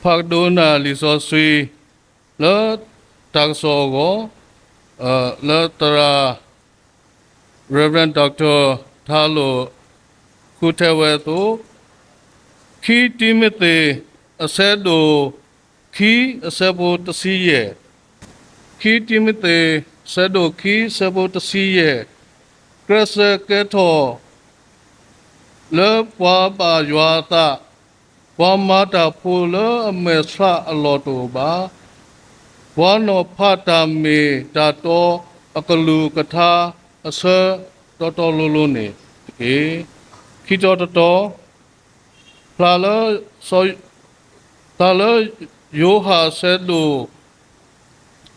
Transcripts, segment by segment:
ဖးကဒိနၤလံာ်စီဆှံ လၢတၢ်ကစီၣ်အဂီၢ် လၢသရၣ် Reverend Doctor ထါလိာ် ဃုထၢဝဲအသိး, ခံတံၤမသ့း အဆၢဒိၣ်ခံ အဆၢဖိတဆံယဲၢ်, ခံတံၤမသ့း ဆၢဒိၣ်ခံ ဆၢဖိတဆံယဲၢ်, ကြၢးစၢးကဲထီၣ် လၢပှၤဘၣ်ယွၤအသး, ပှၤမၤတၢ်ဖိလၢအမဲာ်ဆှးအလီၢ်တအိၣ်ဘၣ်, ပှၤနီၤဖးတၢ်မ့ၢ်တၢ်တီအကလုၢ်အကထါအဆၢတီတီလိၤလိၤန့ၣ်တက့ၢ်. ခံတီၤတတီၤ, ဖျါလၢ ဖျါလၢယိၤဟၣ်အဆၢဒိၣ်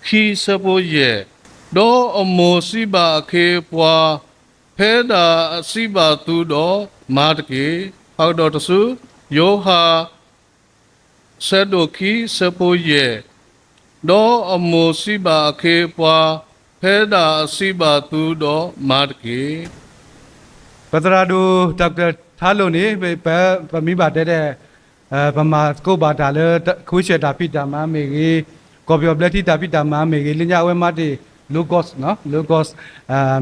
ခံဆၢဖိယဲၢ်, ဒီးအမိၢ်စံးဘၣ်အခ့အပှၤ, ဖဲဒၣ်အစံးဘၣ်သုဒီးမၤတက့ၢ်. ဖးကဒီးတစု, ယိၤဟၣ် ဆၢဒိၣ်ခံ ဆၢဖိယဲၢ်, ဒီးအမိၢ်စံးဘၣ်အခ့အပှၤ, ဖဲဒၣ်အစံးဘၣ်သုဒီးမၤတက့ၢ်. ပသရၣ်ဒိၣ် Doctor ထါလိာ်န့ၣ် ပမ့ၢ်ဘၣ်တဲဒဲး ပမၤသကိးဘၣ်တၢ်လၢ ခွဲးစဲးတၢ်ဖံးတၢ်မၤမ့ၢ်ဂ့ၤ, ကီၢ်ပယီၤဘျၢထံတၢ်ဖံးတၢ်မၤမ့ၢ်ဂ့ၤ, လၢညါအဝဲမၤတ့ၢ် Logos, Logos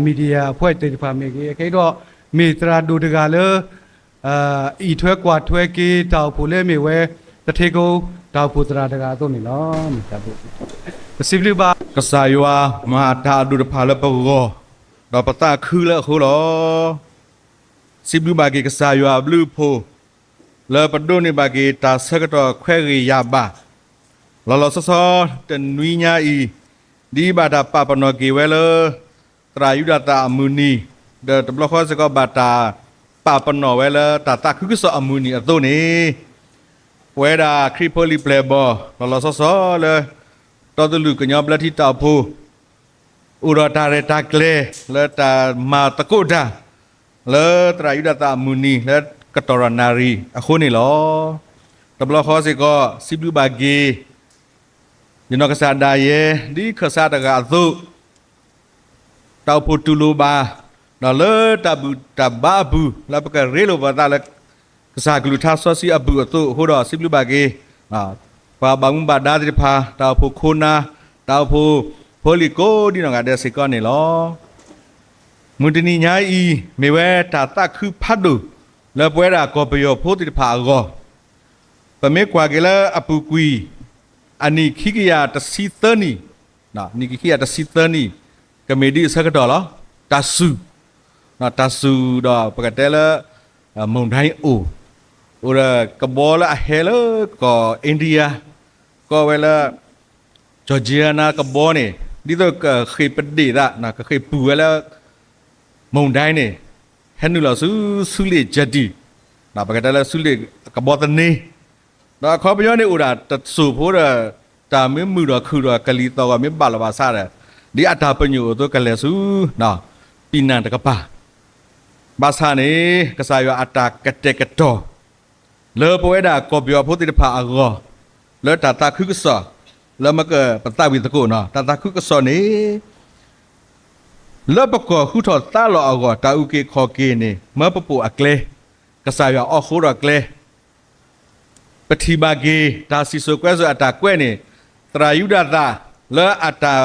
Media အဖွဲ့သ့ၣ်တဖၣ်မ့ၢ်ဂ့ၤ, အခဲအံၤဒီး မ့ၢ်သရၣ်ဒိၣ်တဂၤလၢ အံးထွဲကွၢ်ထွဲက့ၤ တၢ်အိၣ်ဖှိၣ်လၢအမ့ၢ်ဝဲ တထ့ကိ တၢ်အိၣ်ဖှိၣ်သရၣ်တဂၤအသိးန့ၣ်လီၤ. ပစံးဘျုးဘၣ် ကစၢ်ယွၤမၤတၢ်အဒိၣ်တဖၣ်လၢပဂီၢ်, ဒီးပသးခုလၢအဃိလီၤ. စံးဘျုးဘၣ်က့ၤကစၢ်ယွၤအဘျုးအဖှိၣ် လၢပဒိးန့ၢ်ဘၣ်က့ၤတၢ်ဆၢကတီၢ်ခွဲးဂ့ၤယာ်ဘၣ်, လီၤလီၤဆီဆီတနွံညါအံၤ, ဒ်ဘၣ်တၢ်ပာ်ပနီၣ်က့ၤဝဲလၢ သရၣ်ယူဒၤသၣ်အမုၢ်နံၤ, ဒီးတဘျီဃီစ့ၢ်ကီးဘၣ်တၢ်ပာ်ပနီၣ်ဝဲလၢတၢ်သးခုကစီၣ်အမုၢ်နံၤအသိးန့ၣ်, ပဝဲဒၣ်ခရံာ်ဖိလံၤပျဲၢ်ဘီၣ် လီၤလီၤဆီဆီလၢ တီတလူၢ်ကညီဘျၢထံတၢ်အိၣ်ဖှိၣ် အိၣ်ဒီးတၢ်ရဲၣ်တၢ်ကျဲၤလၢတၢ်မၤသကိးတၢ် လၢသရၣ်ယူဒၤသၣ်အမုၢ်နံၤ လၢကတီၢ်ရၤနၣ်ရံၣ်အဃိန့ၣ်လီၤ. တဘျီဃီစ့ၢ်ကီး စံးဘျုးဘၣ်က့ၤ ယနီၢ်ကစၢ်ဒၣ်ယဲ ဒ်ခၢၣ်စးတဂၤအသိး တၢ်အိၣ်ဖှိၣ်တူၢ်လိာ်ဘၣ် ဒီးလၢတၢ်ဘူၣ်တၢ်ဘါအပူၤ လၢပကရ့လိာ်ပသးလၢ ကစၢ်ကလုၢ်ကထါစီဆှံအဘူၣ်အသိးအဃိဒီး စံးဘျုးဘၣ်က့ၤ ပှၤဘၣ်မူဘၣ်ဒါသ့ၣ်တဖၣ်, တၢ်အိၣ်ဖှိၣ်ခိၣ်နၢ်, တၢ်အိၣ်ဖှိၣ်ဖိလံၤကိးဒံနီၢ်ဂၤဒဲးစ့ၢ်ကီးန့ၣ်လီၤ. မုၢ်တနံၤညါအံၤ မ့ၢ်ဝဲတၢ်သးခုဖးဒိၣ် လၢပဝဲဒၣ်ကီၢ်ပယီၤဖိသ့ၣ်တဖၣ်အဂီၢ်, ပမ့ၢ်ကွၢ်က့ၤလၢအပူၤကွံာ် အနံၣ်ခံကယၤတဆံသၢနံၣ်, နံၣ်ခံကယၤတဆံသၢနံၣ်, ကမ့ၢ်ဒ်အဆၢကတီၢ်လီၤ. တၢ်စူၢ်, တၢ်စူၢ်ဒီးပကတဲလၢ မုန်တိုင်းအိၣ်, အိၣ်ဒီးကဘီလၢအဟဲလၢကီၢ်အ့ဒံယါ, ကီၢ်ဝဲလၢ ကၠီၣ်ကၠံရနါကဘီန့ၣ် ဒ်သိးကဃ့ၢ်ပဒ့ၣ်သး ကဃ့ၢ်ပူၤဝဲလၢ မုန်တိုင်းန့ၣ် ဟဲနုာ်လီၤဆူဆူလ့ၣ်ကၠၢတံၢ်, ပကတဲလၢဆူလ့ၣ်ကဘီသန့, ဒီးအခီပညီန့ၣ်အိၣ်ဒၣ်တစိၢ်ဖိဒီး တၢ်မ့ၢ်မုာ်ဒီးခုၣ်ဒီးကလံၤသီၣ်ဂီၤမ့ၢ်ဘၣ်လီၤဘၣ်ဆၣ်ဒီး ဒ်အတၢ်ပညိၣ်အသိးကလဲၤဆူ ပံၣ်နၢ်တကပၤ, ဘၣ်ဆၣ်န့ၣ် ကစၢ်ယွၤအတၢ်ကတဲာ်ကတီၤ လၢပဝဲဒၣ်ကီၢ်ပယီၤဖိသ့ၣ်တဖၣ်အဂီၢ်, လၢတၢ်သးခုကစီၣ်, လၢမကပသးဝံၣ်သကိးနီၤ, တၢ်သးခုကစီၣ်န့ၣ် လၢပကီၢ်ဃုထီၣ်သါလီၤအဂီၢ် တၢ်အုၣ်က့ၤခီၣ်က့ၤန့ၣ် မၢပပိာ်အကျဲ, ကစၢ်ယွၤအီၣ်ဃိဒီးကျဲ, ပထံၣ်ဘၣ်က့ၤ တၢ်စံၣ်စိၤကွဲစိၤအတၢ်ကွဲးန့ၣ်, သရၣ်ယူဒၤသၣ် လၢအတၢ်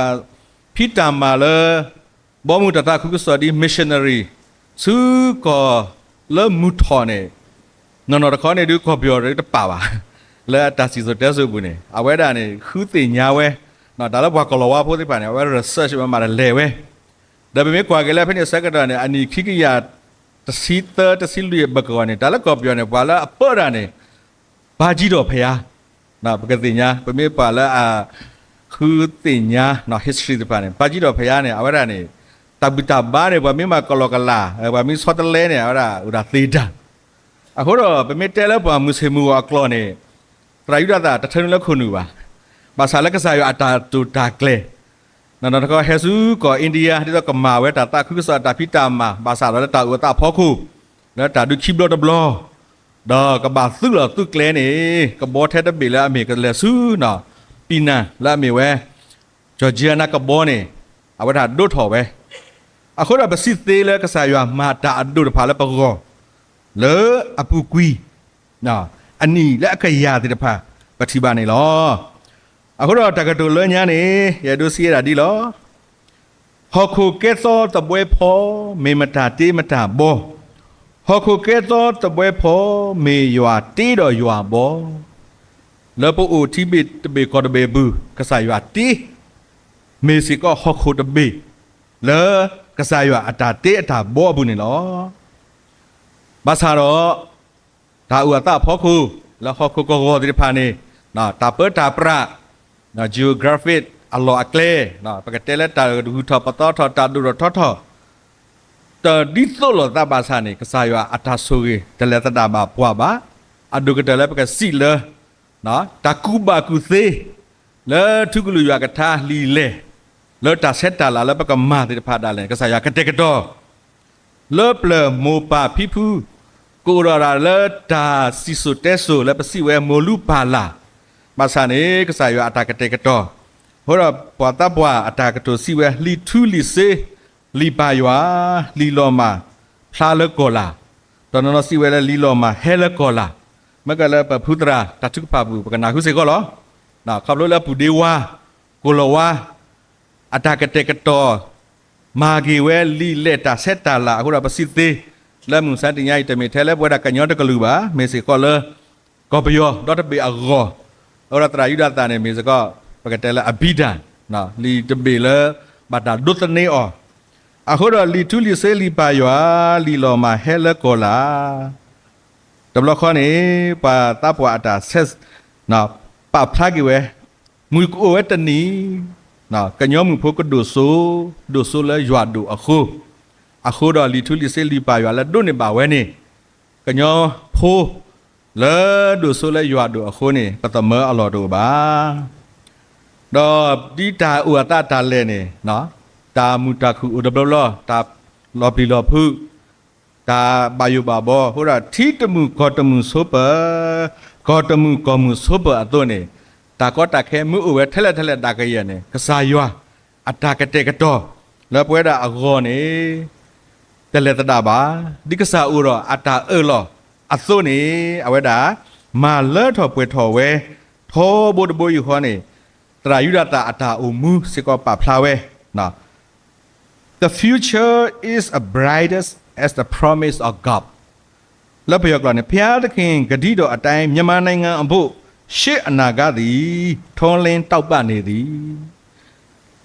ဖံးတၢ်မၤလၢ ဘီမုၢ်တၢ်သးခုကစီၣ်ဒ် missionary ဆူကီၢ်လၢမုၢ်ထီၣ်န့ၣ်, နီၢ်နီၢ်တခီန့ၣ်ဒုးကီၢ်ပယီၤတပာ်ဘၣ်, လၢအတၢ်စံၣ်စိၤတဲစိၤအပူၤန့ၣ် အဝဲဒၣ်န့ၣ် ဃုသ့ၣ်ညါဝဲ, တၢ်လၢပှၤကီၢ်လီၤဝါဖိသ့ၣ်တဖၣ်န့ၣ် အဝဲ research ဝဲမၤတၢ်လဲၤဝဲ, ဒီးပမ့ၢ်ကွၢ်က့ၤလၢဖဲန့ၣ်အဆၢကတီၢ်န့ၣ် အနံၣ်ခံကယၤတဆံသၢ တဆံလွံၢ်အဘၢၣ်ကဝီၤန့ၣ် တၢ်လၢကီၢ်ပယီၤန့ၣ် ပှၤလၢအပၢတၢ်န့ၣ် ဘါကံဒီးဖယါ, ပကသ့ၣ်ညါ ပမ့ၢ်ပှၤလၢအဃုသ့ၣ်ညါ history သ့ၣ်တဖၣ်န့ၣ် ဘါကံဒီးဖယါန့ၣ် အဝဲဒၣ်န့ၣ် တၢ်ဘူၣ်တၢ်ဘါန့ၣ် ပှၤမ့ၢ်မၤကီၢ်လီၤကလာ် ပှၤမ့ၢ်ဆီတလဲန့ၣ် အဝဲဒၣ်အိၣ်ဒၣ်သ့တၢ်, အဃိဒီး ပမ့ၢ်တဲလၢပှၤမုၢ်ဆ့ၣ်မုၢ်ဂီၤအကျိာ်န့ၣ် သရၣ်ယူဒၤသၣ်တထၢနုာ်လၢခိၣ်နူာ်ဘၣ်, ဘၣ်ဆၣ်လၢကစၢ်ယွၤအတၢ်တိာ်တၢ်ကျဲၤ နီၢ်နီၢ်တခီဟဲဆူကီၢ်အ့ဒံယါ ဒ်သိးကမၤဝဲတၢ်သးခုကစီၣ်အတၢ်ဖံးတၢ်မၤ ဘၣ်ဆၣ်ဒီးလၢတၢ်အိၣ်အသးအဖီခိၣ် လၢတၢ်ဒုးခံဘျီတဘျီ, ဒီးကဘၣ်သုးလီၤသုးကျဲန့ၣ် ကဘီထဲတဘ့ၣ်လၢအမ့ၢ်ကလဲၤဆူ ပံၣ်နၢ်လၢအမ့ၢ်ဝဲ ကၠီၣ်ကၠံရနါကဘီန့ၣ် အဝဲဒၣ်ဒိးထီၣ်ဝဲ, အဃိဒီးပစံးသ့လၢကစၢ်ယွၤမၤတၢ်အဒိၣ်တဖၣ်လၢပဂီၢ် လၢအပူၤကွံာ် အနံၣ်လၢအကယၤသ့ၣ်တဖၣ် ပထံၣ်ဘၣ်န့ၣ်လီၤ. အဃိဒီးတၢ်ကတိၤလၢညါန့ၣ် ယအဲၣ်ဒိးစံးဝဲဒၣ်ဒ်လီၤ. ဟီၣ်ခိၣ်ကဲသီသဘှဲဖီ မ့ၢ်မတၤတ့မတၤဘီ, ဟီၣ်ခိၣ်ကဲသီသဘှဲဖီ မ့ၢ်ယွၤတ့ဒီးယွၤဘီ, လၢပအိၣ်ထံဘ့ၣ်တဘ့ၣ်ကီၢ်တဘ့ၣ်အပူၤ ကစၢ်ယွၤတ့ မ့ၢ်စ့ၢ်ကီးဟီၣ်ခိၣ်တဘ့ၣ် လၢကစၢ်ယွၤအတၢ်တ့အတၢ်ဘီအပူၤန့ၣ်လီၤ. ဘၣ်ဆၣ်ဒီး တၢ်အိၣ်အသးအဖီခိၣ် လၢဟီၣ်ခိၣ်ကဂီၤသ့ၣ်တဖၣ်န့ၣ် တၢ်ပၢတၢ်ပြး geographic အလီၢ်အကျဲ ပကတဲလၢတၢ်ဂုၤထီၣ်ပသီထီၣ် တၢ်ဒိၣ်ထီၣ်ထီထီၣ် တဒ်သိးလိာ်သးဘၣ်ဆၣ်န့ၣ် ကစၢ်ယွၤအတၢ်ဆိၣ်ဂ့ၤ တလဲၤသဒၣ်ဘၣ်ပှၤဘၣ်. အဒိၣ်ကတၢၢ်လၢပကစံးလၢ တၢ်ကူၣ်ဘၣ်ကူၣ်သ့ လၢထူကလုၢ်ယွၤကထါလံာ်လဲၢ် လၢတၢ်ဆဲးတၢ်လၤလၢပကမၤသ့ၣ်တဖၣ်ဒၣ်လဲာ်န့ၣ် ကစၢ်ယွၤကတဲာ်ကတီၤ လၢပျၢၤမိၢ်ပၢ်ဖံဖု ကအိၣ်ဒီးဒၣ်လၢတၢ်စံၣ်စိၤတဲစိၤလၢပစံးဝဲမိၢ်လူၤပၢ်လၢ်, ဘၣ်ဆၣ်န့ၣ် ကစၢ်ယွၤအတၢ်ကတဲာ်ကတီၤ, အဃိဒီးပှၤသးပှၢ်အတၢ်ကတိၤစံးဝဲ လံာ်ထူလံာ်စ့ လံာ်ပၢ်ယွၤ, လံာ်လီၤမၢ်ဖျါလၢကီၢ်လၢ်, တနီၤနီၤစံးဝဲလၢလံာ်လီၤမၢ်ဟဲလၢကီၢ်လၢ်, မ့ၢ်ကလၢပဖုသရၣ်တၢ်ထုကဖၣ်ပူၤ ပကနၢ်ဟူစ့ၢ်ကီးလီၤ. ခီဖျိလၢအပူၤဒ့ဝါ, ကိၣ်လီၤဝါ အတၢ်ကတဲာ်ကတီၤ မၤက့ၤဝဲလံာ်လဲၢ်တၢ်ဆဲးတၢ်လၤအဃိဒီးပစံးသ့, လၢမုၢ်မဆါတနံၤညါအံၤ တမ့ၢ်ထဲလၢပဝဲဒၣ်ကညီတကလုာ်ဘၣ်, မ့ၢ်စ့ၢ်ကီးလၢ ကီၢ်ပယီၤဒီတဘ့ၣ်အဂီၢ်, အဃိဒီးသရၣ်ယူဒၤသၣ်န့ၣ် မ့ၢ်စ့ၢ်ကီး ပကတဲလၢအဘံတၢ်, လံာ်တဘ့ၣ်လၢ ဘၣ်တၢ်ဒိးသန့ၤအီၤ, အဃိဒီးလံာ်ထူလံာ်စ့လံာ်ပၢ်ယွၤ, လံာ်လီၤမၢ်ဟဲလၢကီၢ်လၢ် တဘျီဃီန့ၣ် ပှၤသးပှၢ်အတၢ်ဆဲး ပာ်ဖျါက့ၤဝဲ, မုၢ်ကအိၣ်ဝဲတနံၤ, ကညီမုၣ်ဖိကဒိၣ်စိ, ဒိၣ်စိလၢယွၤဒိၣ်အဃိ, အဃိဒီးလံာ်ထူလံာ်စ့လံာ်ပၢ်ယွၤလၢဒိးန့ၢ်ဘၣ်ဝဲန့ၣ်, ကညီဖိ လၢဒိၣ်စိလၢယွၤဒိၣ်အဃိန့ၣ် ပသမၢအလီၢ်တအိၣ်ဘၣ်. ဒီးဒ်တၢ်အိၣ်အသးတၢ်လဲၤန့ၣ်, တၢ်မုာ်တၢ်ခုၣ်အိၣ်တဘျီဘျီ, တၢ်လီၤပျံၤလီၤဖုး, တၢ်ဘၣ်ယိၣ်ဘၣ်ဘီ, အဃိဒီးထံတမုာ်ကီၢ်တမုာ်ဆိပၢၤ, ကီၢ်တမုာ်ကီၢ်မုာ်ဆိပၢၤအသိးန့ၣ်, တၢ်ကီတၢ်ခဲမ့ၢ်အိၣ်ဝဲထဲလဲၣ်ထဲလဲၣ်ဒၣ်ကယဲၢ်န့ၣ် ကစၢ်ယွၤအတၢ်ကတဲာ်ကတီၤ လၢပဝဲဒၣ်အဂီၢ်န့ၣ် တလဲၤသဒၣ်ဘၣ်. ဒ်ကစၢ်အိၣ်ဒီးအတၢ်အၢၣ်လီၤအသိးန့ၣ် အဝဲဒၣ် မၤလၢထီၣ်ပှဲၤထီၣ်ဝဲ ထီဘိတဘိယူၢ်ဃီန့ၣ် သရၣ်ယူဒၤသၣ်အတၢ်အိၣ်မူစ့ၢ်ကီးပာ်ဖျါဝဲ The future is as bright as the promise of God. လၢပယီၤကျိာ်န့ၣ် ဘုရားသခင်ကတိတော်အတိုင်း မြန်မာနိုင်ငံအဖို့ ရှေ့အနာဂတ်သည် ထွန်းလင်းတောက်ပနေသည်.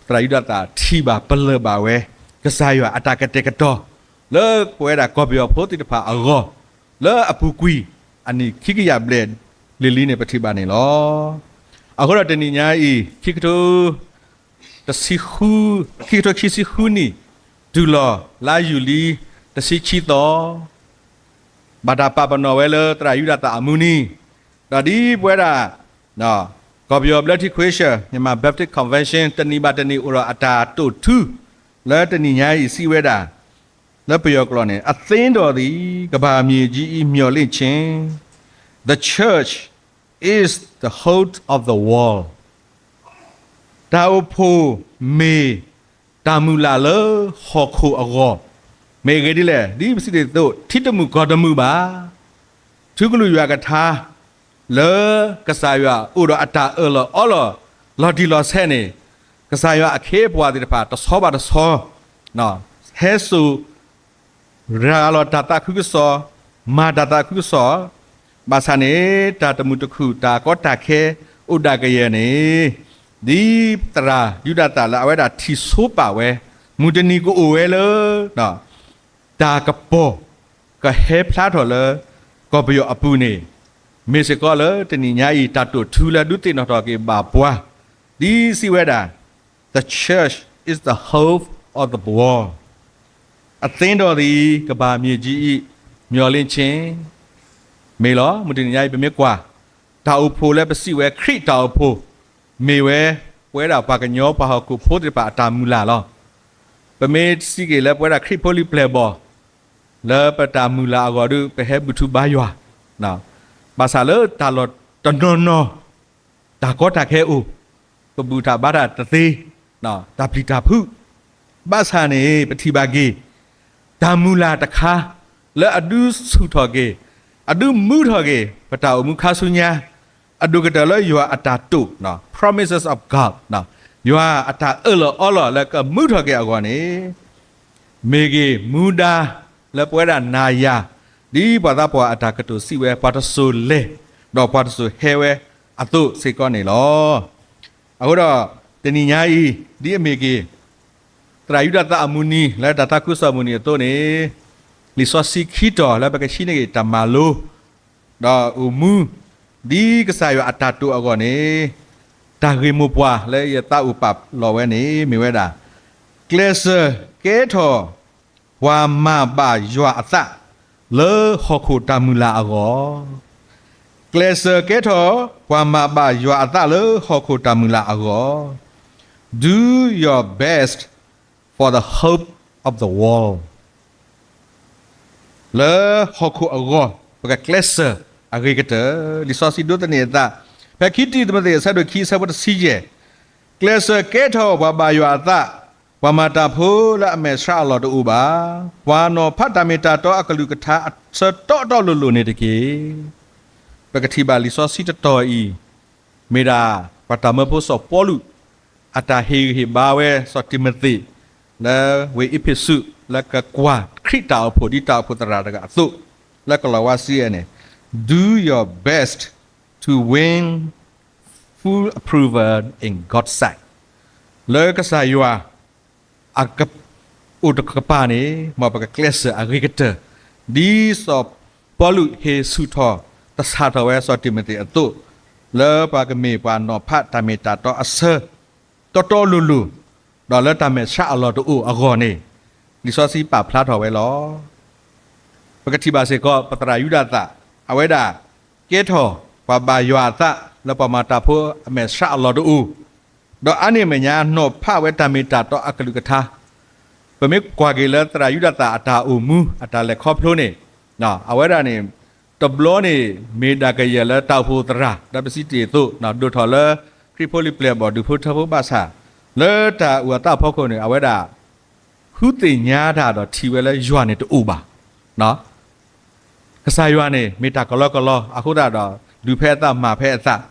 သရၣ်ယူဒၤသၣ်ထံၣ်ဘၣ်ပလၢၢ်ဘၣ်ဝဲ ကစၢ်ယွၤအတၢ်ကတဲာ်ကတီၤ လၢပဝဲဒၣ်ကီၢ်ပယီၤဖိသ့ၣ်တဖၣ်အဂီၢ် လၢအပူၤကွံာ် အနံၣ်ခံကယၤဘျဲၣ်လံၤလံၤန့ၣ် ပထံၣ်ဘၣ်န့ၣ်လီၤ. အဃိဒီးတနံၤညါအံၤ ခံကထိ တဆံ, ခံကထိခံဆံဃုနံၣ် တုၤလီၤလါယူၤလံ တဆံခံသီ ဘၣ်တၢ်ပာ်ပနီၣ်ဝဲလၢသရၣ်ယူဒၤသၣ်အမုၢ်နံၤ, ဒီးဒ်ပဝဲဒၣ် ကီၢ်ပယီၤဘျၢထံခဝ့ၡၢၣ် Myanmar Baptist Convention တနံၤဘၣ်တနံၤအိၣ်ဒီးအတၢ်တိာ်ထူ လၢတနံၤညါအံၤစံးဝဲဒၣ် လၢပယီၤကျိာ်န့ၣ် အသင်းတော်သည် ကမ္ဘာမြေကြီး၏ မျှော်လင့်ခြင်း, the church is the hope of the world. တၢ်အိၣ်ဖှိၣ်မ့ၢ်တၢ်မုၢ်လၢ်လၢဟီၣ်ခိၣ်အဂီၢ်, မ့ၢ်အဂ့ၢ်ဒ်လဲၣ်, ဒ်ပစံးတ့ၢ်အသိး ထံတမုာ်ကီၢ်တမုာ်ဘၣ်. ထူကလုၢ်ယွၤကထါ လၢကစၢ်ယွၤအိၣ်ဒီးအတၢ်အၢၣ်လီၤအီလီၤ လီၤတံၢ်လီၤဆဲးန့ၣ်, ကစၢ်ယွၤအခ့အပှၤသ့ၣ်တဖၣ် တဆီဘၣ်တဆီ ဟဲစိာ် ရၤလီၤတၢ်သးခုကစီၣ်, မၤတၢ်သးခုကစီၣ်, ဘၣ်ဆၣ်န့ၣ် တၢ်တမုာ်တခုၣ် တၢ်ကီတၢ်ခဲ အိၣ်ဒၣ်ကယဲၢ်န့ၣ်, ဒ်သရၣ်ယူဒၤသၣ်လၢအဝဲဒၣ်ထံၣ်ဆိပာ်ဝဲ, မုၢ်တနံၤကအိၣ်ဝဲလၢ တၢ်ကပီၤ ကဟဲဖျါထီၣ်လၢ ကီၢ်ပယီၤအပူၤန့ၣ်, မ့ၢ်စ့ၢ်ကီးလၢတနံၤညါအံၤ တၢ်တိာ်ထူလၢဒုးသ့ၣ်နီၣ်ထီၣ်က့ၤဘၣ်ပှၤ, ဒ်စံးဝဲဒၣ် The church is the hope of the world. အသင်းတော်သည် ကမ္ဘာမြေကြီး၏ မျှော်လင့်ခြင်း မ့ၢ်လီၤ. မုၢ်တနံၤညါအံၤ ပမ့ၢ်ကွၢ် တၢ်အိၣ်ဖှိၣ်လၢပစံးဝဲ ခရံာ်တၢ်အိၣ်ဖှိၣ် မ့ၢ်ဝဲ ပဝဲဒၣ်ပှၤကညီပှၤဟီၣ်ခိၣ်ဖိသ့ၣ်တဖၣ်အတၢ်မုၢ်လၢ်လီၤ. ပမ့ၢ်စံးက့ၤလၢပဝဲဒၣ်ခရံာ်ဖိလံၤပျဲၢ်ဘီၣ် လၢပတၢ်မုၢ်လၢ်အဂီၢ်ဒီး ပဟဲဘူၣ်ထူဘါယွၤ, ဘၣ်ဆၣ်လၢတၢ်လီၢ်တနီၤနီၤ တၢ်ကီတၢ်ခဲအိၣ်, ပဘူၣ်တၢ်ဘါတၢ်တသ့, တၢ်ပျံၤတၢ်ဖုး, ဘၣ်ဆၣ်န့ၣ် ပထံၣ်ဘၣ်က့ၤ တၢ်မုၢ်လၢ်တခါ လၢအဒုးဆူၣ်ထီၣ်က့ၤ, အဒုးမူထီၣ်က့ၤ ပတၢ်အိၣ်မူခါဆူညါ, အဒိၣ်ကတၢၢ်လၢယွၤအတၢ်တိာ်, promises of God, ယွၤအတၢ်အၢၣ်လီၤအီလီၤလၢကမူထီၣ်က့ၤအဂီၢ်န့ၣ်, မ့ၢ်ဂ့ၤမူဒါလၢပဝဲဒၣ်နၤယၤ, ဒ်ပှၤသးပှၢ်အတၢ်ကတိၤစံးဝဲ ပှၤတစိၤလဲၤ, ဒီးပှၤတစိၤဟဲဝဲအသိးစ့ၢ်ကီးန့ၣ်လီၤ. အဃိဒီး, တနံၤညါအံၤ, ဒ်အမ့ၢ်က့ၤ သရၣ်ယူဒၤသၣ်အမုၢ်နံၤ လၢတၢ်သးခုကစီၣ်မုၢ်နံၤအသိးန့ၣ်, လံာ်စီဆှံခံတီၤလၢပကဟံးန့ၢ်က့ၤတၢ်မၤလိ, ဒီးအိၣ်မူ, ဒ်ကစၢ်ယွၤအတၢ်တိာ်အဂီၢ်န့ၣ်, တၢ်ဂ့ၢ်မိၢ်ပှၢ်လၢယသးအိၣ်ပာ်လီၤဝဲန့ၣ် မ့ၢ်ဝဲဒၣ်, ကျဲးစၢးကဲထီၣ် ပှၤမၤဘၣ်ယွၤအသး လၢဟီၣ်ခိၣ်တၢ်မုၢ်လၢ်အဂီၢ်, ကျဲးစၢးကဲထီၣ် ပှၤမၤဘၣ်ယွၤအသးလၢဟီၣ်ခိၣ်တၢ်မုၢ်လၢ်အဂီၢ်, Do your best for the hope of the world. လၢဟီၣ်ခိၣ်အဂီၢ် ပကကျဲးစၢးအဂ့ၤကတၢၢ်, လံာ်စီဆှံဒိးသန့ၤအသး, ဖဲခံတံၤမသ့းအဆၢဒိၣ်ခံအဆၢဖိတဆံယဲၢ်, ကျဲးစၢးကဲထီၣ်ပှၤဘၣ်ယွၤအသး, ပှၤမၤတၢ်ဖိလၢအမဲာ်ဆှးအလီၢ်တအိၣ်ဘၣ်, ပှၤနီၤဖးတၢ်မ့ၢ်တၢ်တီအကလုၢ်ကထါအဆၢတီတီလိၤလိၤန့ၣ်တက့ၢ်. ပကထံၣ်ဘၣ်လံာ်စီဆှံတတီၤအံၤ, မ့ၢ်ဒၣ်ပှၤတၢ်မၢဖိစီၤပီလူး အတၢ်ဟ့ၣ်ဂံၢ်ဟ့ၣ်ဘါဝဲစီၤတံၤမသ့း လၢဝ့ၢ်အ့းဖ့းစူး လၢကကွၢ်ခရံာ်တၢ်အိၣ်ဖှိၣ်ဒ်တၢ်အိၣ်ဖှိၣ်သရၣ်တဂၤအသိး, လၢကလီၤဝါစံးဝဲန့ၣ်, Do your best to win full approval in God's sight. လၢကစၢ်ယွၤ အက အိၣ်တကပၤန့ၣ် မ်ပကကျဲးစၢးအဂ့ၤကတၢၢ်, ဒ်စီၤပီလူးဟ့ၣ်ဆူၣ်ထီၣ် တဆၣ်ထီၣ်ဝဲစီၤတံၤမသ့းအသိး, လၢပှၤကမ့ၢ်ပှၤနီၤဖးတၢ်မ့ၢ်တၢ်တီအဆၢ တီတီလိၤလိၤ, ဒီးလၢတၢ်မဲာ်ဆှးအလီၢ်တအိၣ်အဂီၢ်န့ၣ်, လံာ်စီဆှံပာ်ဖျါထီၣ်ဝဲလီၤ. ပကထံၣ်ဘၣ်စ့ၢ်ကီး ပသရၣ်ယူဒၤသၣ် အဝဲဒၣ် ကဲထီၣ် ပှၤဘၣ်ယွၤအသး လၢပှၤမၤတၢ်ဖိအမဲာ်ဆှးအလီၢ်တအိၣ်, ဒီးအါန့ၢ်အမဲာ်ညါနီၤဖးဝဲတၢ်မ့ၢ်တၢ်တီအကလုၢ်ကထါ, ပမ့ၢ်ကွၢ်က့ၤလၢသရၣ်ယူဒၤသၣ်အတၢ်အိၣ်မူ အတၢ်လဲၤခီဖျိန့ၣ်, အဝဲဒၣ်န့ၣ် တဘျီန့ၣ် မ့ၢ်ဒၣ်ကယဲၢ်လၢတၢ်အိၣ်ဖှိၣ်သရၣ် ဒီးပစံးတ့ၢ်အသိး ဒိၣ်ထီၣ်လၢ ခရံာ်ဖိလံၤပျဲၢ်အဘီၣ် ဒူၣ်ဖိထၢဖိဘၣ်ဆၣ်, လၢတၢ်အိၣ်အသးအဖီခိၣ်န့ၣ် အဝဲဒၣ် ဃုသ့ၣ်ညါတၢ်ဒီးထံၣ်ဝဲလၢယွၤန့ၣ်တအိၣ်ဘၣ်. ကစၢ်ယွၤန့ၣ် မ့ၢ်တၢ်ကလီကလီ အဃိသတးဒီး ဒုးဖဲအသးမၤဖဲအသး,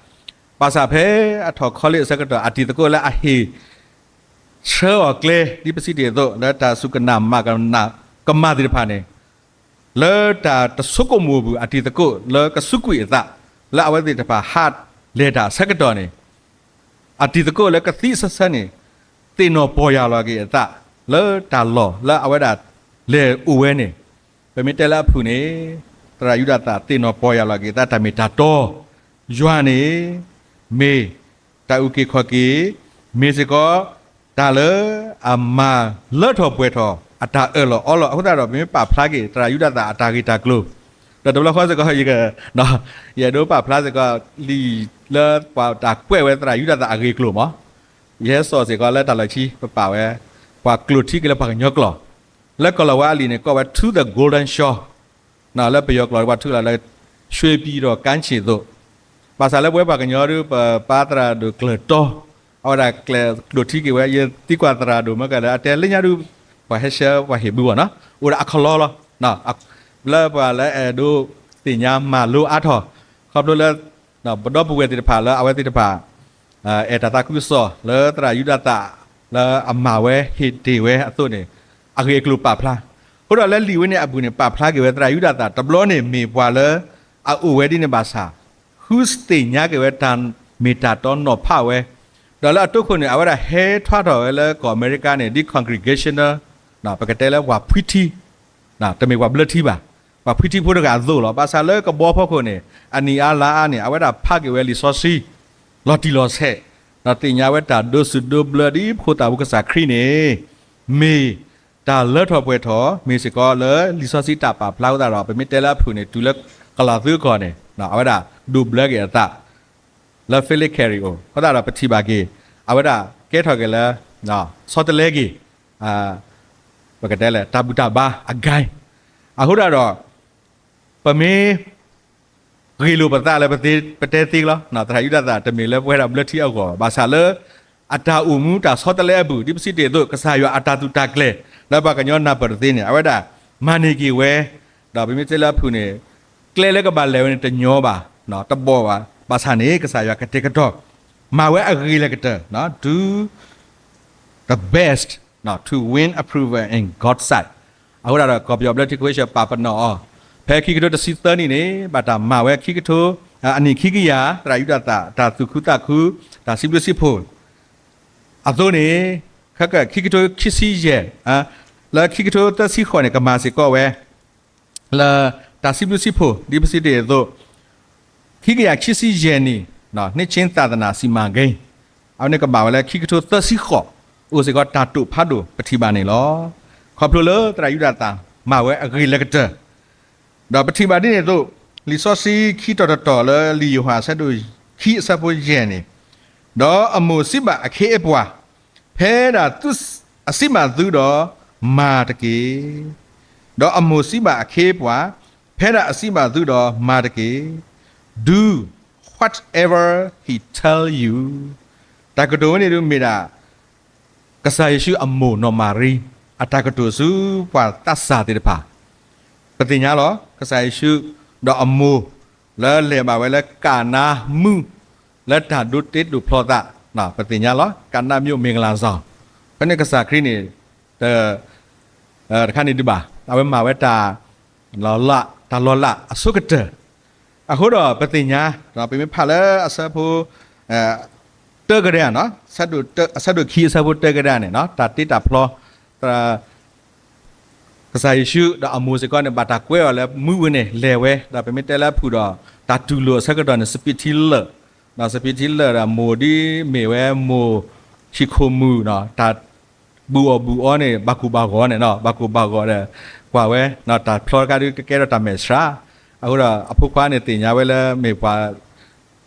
ဘၣ်ဆၣ်ဖဲအထီၣ် college အဆၢကတီၢ် အတံၤသကိးလၢအဟ့ၣ် ဆှၢအီၤကျဲ ဒ်ပစံးတ့ၢ်အသိး လၢတၢ်စူၢ်ကနၣ်မၤကနၣ်ကမၣ်သ့ၣ်တဖၣ်န့ၣ်, လၢတၢ်တဆိကမိၣ်အပူၤ အတံၤသကိးလၢကစူးကွံာ်အသး လၢအဝဲသ့ၣ်တဖၣ်ဟးလဲၤတၢ်အဆၢကတီၢ်န့ၣ်, အတံၤသကိးလၢကသံအဆၢဆၢန့ၣ် သ့ၣ်နီၣ်ပီၢ်ယၢ်လီၤက့ၤအသး လၢတၢ်လီၢ်လၢအဝဲဒၣ်လဲၤအိၣ်ဝဲန့ၣ်, ပမ့ၢ်တဲလၢအဖုၣ်န့ၣ်, သရၣ်ယူဒၤသၣ်သ့ၣ်နီၣ်ပီၢ်ယၢ်လီၤက့ၤအသးတၢ်မ့ၢ်တၢ်တီ, ယွၤန့ၣ် မ့ၢ် တၢ်အုၣ်က့ၤခီၣ်က့ၤ, မ့ၢ်စ့ၢ်ကီး တၢ်လၢအမၤလၢထီၣ်ပှဲၤထီၣ် အတၢ်အၢၣ်လီၤအီလီၤ. အဃိသတးဒီး ပမ့ၢ်ပာ်ဖျါက့ၤ သရၣ်ယူဒၤသၣ်အတၢ်ဂ့ၢ်တၢ်ကျိၤ, ဒီးတဘျီဃီစ့ၢ်ကီး ယက ယအဲၣ်ဒိးပာ်ဖျါစ့ၢ်ကီး လံာ်လၢပှၤတၢ်ကွဲးဝဲသရၣ်ယူဒၤသၣ်အဂ့ၢ်အကျိၤမး, ယဟဲစိာ်စ့ၢ်ကီးလၢတၢ်လီၢ်ခံ ပပာ်ဝဲ ပှၤကျိာ်ထံက့ၤလၢပှၤကညီကျိာ်, လၢကလီၤဝါအလံာ်န့ၣ် ကိးဝဲ To the Golden Shore လၢပယီၤကျိာ်ပှၤထုးလီၤလၢ ရွှေပြည်တော်ကမ်းခြေသို့, ဘၣ်ဆၣ်လၢပဝဲပှၤကညီဒုး ပပၢ်သရၣ်ဒိၣ်ကျၢၤတီ, အဝဲဒၣ်ကျဲးကျိာ်ထံက့ၤဝဲ ယသံကွၢ်သရၣ်ဒိၣ်မ့ၢ်ကလဲၣ် အတဲလၢညါဒုး ပှၤဟဲဆှၢပှၤဟ့ၣ်ဘုဘၣ်နီၤ, အိၣ်ဒီးအခီလီလီၤ, လၢပှၤလၢအဲၣ်ဒိးသ့ၣ်ညါမၤလိအါထီၣ်, ခီဖျိလၢ ပဒီပုၢ်ဝဲၢ်သ့ၣ်တဖၣ်လၢအဝဲသ့ၣ်တဖၣ် အဲၣ်တၢ်သးခုကစီၣ်လၢသရၣ်ယူဒၤသၣ် လၢအမၤဝဲဟ့ၣ်တ့ၢ်ဝဲအသိးန့ၣ် အဂ့ၢ်အကျိၤပာ်ဖျါ, အဃိဒီးလၢလံာ်ဝဲန့ၣ်အပူၤန့ၣ် ပာ်ဖျါက့ၤဝဲသရၣ်ယူဒၤသၣ် တဘျီန့ၣ်မ့ၢ်ပှၤလၢ အအိၣ်ဝဲဒ်န့ၣ်ဘၣ်ဆၣ် ဃုသ့ၣ်ညါက့ၤဝဲတၢ်မ့ၢ်တၢ်တီနီၤဖးဝဲ, ဒီးလၢအတိခိၣ်န့ၣ် အဝဲဒၣ်ဟဲထွါထီၣ်ဝဲလၢကီၢ်အမဲရကၤန့ၣ် ဒ် congregational ပကတဲလၢပှၤဖှံထံ, တမ့ၢ်ပှၤဘျၢထံဘၣ်, ပှၤဖှံထံဖိတဂၤအသိးလီၤ. ဘၣ်ဆၣ်လၢကဘီဖီခိၣ်န့ၣ် အနံၣ်အါလါအါန့ၣ် အဝဲဒၣ်ဖးက့ၤဝဲလံာ်စီဆှံ လီၤတံၢ်လီၤဆဲး, ဒီးသ့ၣ်ညါဝဲတၢ်ဒိးစူၢ်ဒိးဘျၢဒ်ဖိသၣ်ဝံၤကစၢ်ခရံာ်န့ၣ် မ့ၢ်တၢ်လၢထီၣ်ပှဲၤထီၣ် မ့ၢ်စ့ၢ်ကီးလၢလံာ်စီဆှံတၢ်ပာ်ဖျါအဃိသတးဒီး ပမ့ၢ်တဲလၢအဖုၣ်န့ၣ် တုၤလၢကလီၤသူကီၢ်န့ၣ် အဝဲဒၣ်ဒိးဘျၢက့ၤအသး လၢ Philip Carry အအိၣ်, အဃိသတးဒီးပထံၣ်ဘၣ်က့ၤ အဝဲဒၣ်ကဲထီၣ်က့ၤလၢ ဆီတလဲက့ၤ ပကတဲလၢ တၢ်ဘူၣ်တၢ်ဘါအဂၤ, အဃိသတးဒီး ပမ့ၢ် ဂ့ၤလိာ်ပသးလၢပတဲသ့လီၤ. သရၣ်ယူဒၤသၣ်တမ့ၢ်လၢပဝဲဒၣ်ဘျၢထံအဂီၢ်ဘၣ်, ဘၣ်ဆၣ်လၢ အတၢ်အိၣ်မူတၢ်ဆီတလဲအပူၤ ဒ်ပစံးတ့ၢ်အသိး ကစၢ်ယွၤအတၢ်သူၣ်တၢ်ကျဲၤ လၢပှၤကညီနၢ်ပၢၢ်တသ့န့ၣ် အဝဲဒၣ် မၤန့ၢ်က့ၤဝဲ, ဒီးပမ့ၢ်တဲလၢအဖုၣ်န့ၣ် ကျဲလၢကဘၣ်လဲၤဝဲန့ၣ်တညီဘၣ်, တဘီၣ်ဘၣ်, ဘၣ်ဆၣ်န့ၣ် ကစၢ်ယွၤကတဲာ်ကတီၤ မၤဝဲအဂ့ၤလၢကတၢၢ်, do the best to win approval in God's sight. အဃိဒၣ်ဒီး ကီၢ်ပယီၤဘျၢထံခဝ့ၡၢၣ်ပာ်ပနီၣ်အီၤ, ဖဲခံကထိတဆံသၢနံၣ်န့ၣ် ဘၣ်တၢ်မၤဝဲခံကထိ, အနံၣ်ခံကယၤ သရၣ်ယူဒၤသၣ် တၢ်သူၣ်ခုသးခု, တၢ်စံးဘျုးစံးဖှိၣ် အသိးန့ၣ် ခဲကခံကထိခံဆံယဲၢ်, လၢခံကထိသၢဆံဃိးန့ၣ် ကမၤစ့ၢ်ကီးဝဲ လၢတၢ်စံးဘျုးစံးဖှိၣ် ဒ်ပစံးတ့ၢ်အသိး, ခံကယၤခံဆံယဲၢ်နံၣ်, နှစ်ခြင်းသာသနာစီမံကိန်း, အဝဲန့ၣ်ကဘၣ်ဝဲလၢခံကထိသၢဆံဃိး, အိၣ်စ့ၢ်ကီးတၢ်တိာ်ဖးဒိၣ်ပထံၣ်ဘၣ်န့ၣ်လီၤ. ခီဖျိလၢသရၣ်ယူဒၤသၣ် မၤဝဲအဂ့ၤလၢကတၢၢ် ဒီးပထံၣ်ဘၣ်ဒ်န့ၣ်အသိး, လံာ်စီဆှံခံတီၤတတီၤလၢလံာ်ယိၤဟၣ်အဆၢဒိၣ်ခံအဆၢဖိယဲၢ်န့ၣ်, ဒီးအမိၢ်စံးဘၣ်အခ့အပှၤ, ဖဲဒၣ်သုအစံးဘၣ်သုဒီးမၤတက့ၢ်. ဒီးအမိၢ်စံးဘၣ်အခ့အပှၤ, ဖဲဒၣ်အစံးဘၣ်သုဒီးမၤတက့ၢ်. Do whatever he tell you. တၢ်ကတိၤဝဲန့ၣ်ဒုးမ့ၢ်ဒၣ် ကစၢ်ယ့ၣ်ၡူးအမိၢ်နီၢ်မၤရံ အတၢ်ကတိၤဆူပှၤသးစၢ်သ့ၣ်တဖၣ်, ပသ့ၣ်ညါလီၤ. ကစၢ်ယ့ၣ်ၡူးဒီးအမိၢ် လၢလဲၤဘၣ်ဝဲလၢကၤနါမုၣ် လၢတၢ်ဒိးတ့ဒိးဖျီသး, ပသ့ၣ်ညါလီၤ. ကၤနါမုၣ်မ့ၢ်ကလၤစီၤ, ဖဲန့ၣ်ကစၢ်ခရံာ်န့ၣ် တခါန့ၣ်ဒုးဘၣ်, အဝဲမၤဝဲတၢ် တၢ်လီၤလးအဆိကတၢၢ်, အဃိဒီးပသ့ၣ်ညါ, ပမ့ၢ်ဖးလၢအဆၢဖိ တၢကဒါ, အဆၢဒိၣ်ခံအဆၢဖိတၢကဒါန့ၣ် တၢ်တ့တၢ်ဖျီ ကစၢ်ယ့ၣ်ၡူးဒီးအမိၢ်စ့ၢ်ကီးန့ၣ် ဘၣ်တၢ်ကွဲအီၤလၢမုၢ်ဝံၤန့ၣ် လဲၤဝဲ, ဒီးပမ့ၢ်တဲလၢအဖုၣ်ဒီး တၢ်တူၢ်လိာ်အဆၢကတီၢ်န့ၣ် စပံးထံလၢာ်, ဒီးစပံးထံလၢာ်ဒီးမိၢ်ဒ်မ့ၢ်ဝဲမိၢ် ဟံၣ်ခိၣ်မုၣ်, တၢ် ဘူးအီၣ်ဘူးအီန့ၣ် ဘၣ်ကိၢ်ဘၣ်ဂီၤန့ၣ်, ဘၣ်ကိၢ်ဘၣ်ဂီၤဒီး ကွၢ်ဝဲ တၢ်ဖျီတခါဒုးကကဲထီၣ်တၢ်မဲာ်ဆှး, အဃိဒီးအဖိခွါန့ၣ်သ့ၣ်ညါဝဲလၢမ့ၢ်ပှၤ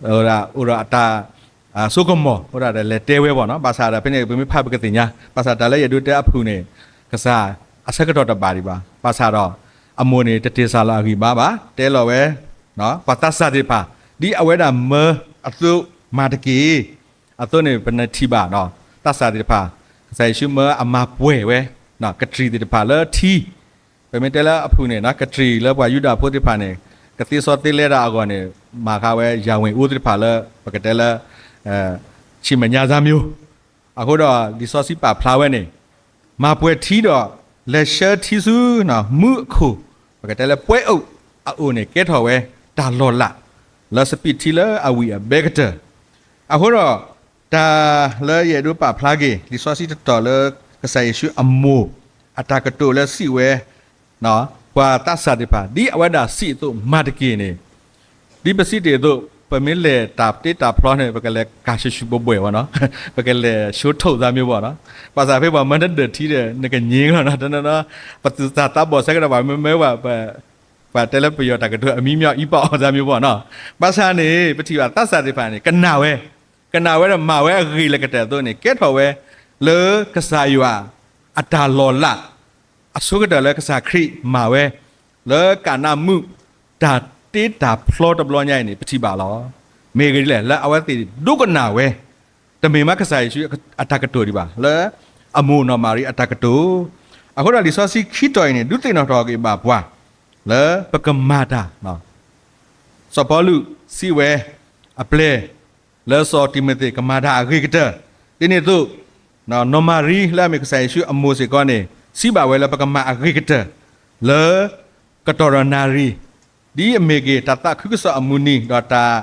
အိၣ်ဒီးအတၢ် စိကမီၤ အဃိဒီးလဲၤတဲဝဲဘၣ်နီၤ, ဘၣ်ဆၣ်ဒီးဖဲန့ၣ် ပမ့ၢ်ဖးပကသ့ၣ်ညါ, ဘၣ်ဆၣ်တၢ်လၢယအဲၣ်ဒိးတဲအဖုၣ်န့ၣ် ကစၢ်အဆၢကတီၢ်တဘၣ်ဒံးဘၣ်, ဘၣ်ဆၣ်ဒီး အမိၢ်န့ၣ် တတ့ၢ်စၢ်လီၤအဂံၢ်ဘါဘၣ်, တဲလီၤဝဲ ပှၤသးစၢ်သ့ၣ်တဖၣ် ဒ်အဝဲဒၣ်မၢအသိးမၤတက့ၢ်, အသိးန့ၣ် ပနထံၣ်ဘၣ် သးစၢ်သ့ၣ်တဖၣ်, ကစၢ်ယ့ၣ်ၡူးမၢအမၤပှဲၤဝဲ ကတြံၢ်သ့ၣ်တဖၣ်လၢထံ, ပမ့ၢ်တဲလၢအဖုၣ်န့ၣ် ကတြံၢ်လၢပှၤယူဒၤဖိသ့ၣ်တဖၣ်န့ၣ် ကသ့စီသ့လဲတၢ်အဂီၢ်န့ၣ် မၤဃာ်ဝဲ ယၢ်ဝ့ၣ်အူသ့ၣ်တဖၣ်လၢ ပကတဲလၢ ဆံးမဲာ်ညါစၢ်မျိၤ, အဃိဒီးလံာ်စီဆှံပာ်ဖျါဝဲန့ၣ် မၤပှဲၤထံဒီး လဲၤဆှၢထံဆူ မူးအခိၣ်, ပကတဲလၢပွဲအုပ်အအိၣ်န့ၣ် ကဲထီၣ်ဝဲတၢ်လီၤလး လၢစပံးထံလၢအဝံၣ်အဘဲကတၢၢ်, အဃိဒီး တၢ်လၢယအဲၣ်ဒိးပာ်ဖျါက့ၤ လံာ်စီဆှံတတီၢ်လၢ ကစၢ်ယ့ၣ်ၡူးအမိၢ် အတၢ်ကတိၤလၢစံးဝဲ ပှၤသးစၢ်သ့ၣ်တဖၣ် ဒ်အဝဲဒၣ်စံးအသိးမၤတက့ၢ်န့ၣ်, ဒ်ပစံးတ့ၢ်အသိး ပမ့ၢ်လဲၤတၢ်တ့တၢ်ဖျီန့ၣ် ပကလဲၤကၤဆှုၣ်ဆှုၣ်ဘှဲၣ်ဘှဲၣ်ဘၣ်နီၤ, ပကလဲၤဆှိထီၣ်သးမ့ၢ်ဘၣ်နီၤ, ဘၣ်ဆၣ်ဖဲပှၤမၢနဒၢးထံဒီး နကညံၤလီၤနီၤ, ပသူၣ်သးသးဘီၣ်ဆၢကတီၢ် ပှၤမ့ၢ်မၢဝဲ ပှၤတဲလၢပယီၤတၢ်ကတိၤ အမံၤမံၤအံၤပာ်အီၤသးမ့ၢ်ဘၣ်နီၤ, ဘၣ်ဆၣ်န့ၣ် ပထံၣ်ဘၣ်သးစၢ်သ့ၣ်တဖၣ်န့ၣ် ကနၣ်ဝဲ, ကနၣ်ဝဲဒီးမၤဝဲအဂ့ၤလၢကတၢၢ်အသိးန့ၣ် ကဲထီၣ်ဝဲ လၢကစၢ်ယွၤ အတၢ်လီၤလး အဆိကတၢၢ်လၢကစၢ်ခရံာ်မၤဝဲ လၢကၤနါမုၣ် တၢ်တ့တၢ်ဖျီတဘျီညါအံၤန့ၣ် ပထံၣ်ဘၣ်လီၤ. မ့ၢ်ဂ့ၤဒ်လဲၣ် လၢအဝဲသ့ၣ်ဒိကနၣ်ဝဲ, တမ့ၢ်မးကစၢ်ယ့ၣ်ၡူးအတၢ်ကတိၤဒံးဘၣ်, လၢအမိၢ်နီၢ်မၤရံအတၢ်ကတိၤ, အဃိဒီးလံာ်စီဆှံခံတီၤအံၤန့ၣ် ဒုးသ့ၣ်နီၣ်ထီၣ်က့ၤဘၣ်ပှၤ လၢပကမၤတၢ် စီၤပီလူးစံးဝဲ အပျဲၢ် လၢစီၤတံၤမသ့းကမၤတၢ်အဂ့ၤကတၢၢ်, ဒ်န့ၣ်အသိး နီၢ်မၤရံလၢအမ့ၢ်ကစၢ်ယ့ၣ်ၡူးအမိၢ်စ့ၢ်ကီးန့ၣ် စံးဘၣ်ဝဲလၢပကမၤအဂ့ၤကတၢၢ် လၢကတီၢ်ဒီးနၣ်ရံၣ် ဒ်အမ့ၢ်က့ၤတၢ်သးခုကစီၣ်အမုၢ်နံၤ ဒီးတၢ်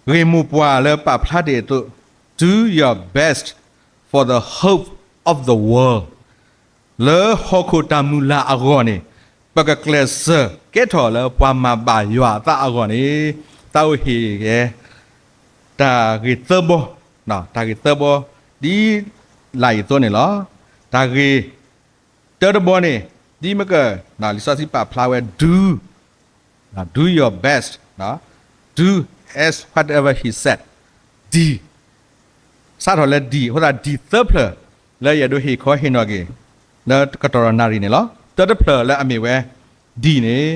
ဂ့ၢ်မိၢ်ပှၢ်လၢပာ်ဖျါတ့ၢ်အသိး Do your best for the hope of the world. လၢဟီၣ်ခိၣ်တၢ်မုၢ်လၢ်အဂီၢ်န့ၣ် ပကကျဲးစၢးကဲထီၣ်လၢပှၤမၤဘၣ်ယွၤအသးအဂီၢ်န့ၣ် သးအိၣ်ဟ့ၣ်ဂဲၤ တၢ်ဂ့ၢ်သၢဘီ, တၢ်ဂ့ၢ်သၢဘီ ဒ်လာ်အံၤအသိးန့ၣ်လီၤ. တၢ်ဂ့ၢ်တၢတဘီန့ၣ် ဒ်မ့ၢ်က လံာ်စီဆှံပာ်ဖျါဝဲ do, do your best, do as whatever he said, ဒ် စးထီၣ်လၢဒ် အဃိသတးဒ်သၢဖျၢၣ် လၢယအဲၣ်ဒိးဟ့ၣ်ခီဟ့ၣ်နီၤက့ၤ လၢကတီၢ်ဒီးနၣ်ရံၣ်န့ၣ်လီၤ. တၢတဖျၢၣ်လၢအမ့ၢ်ဝဲ ဒ်န့ၣ်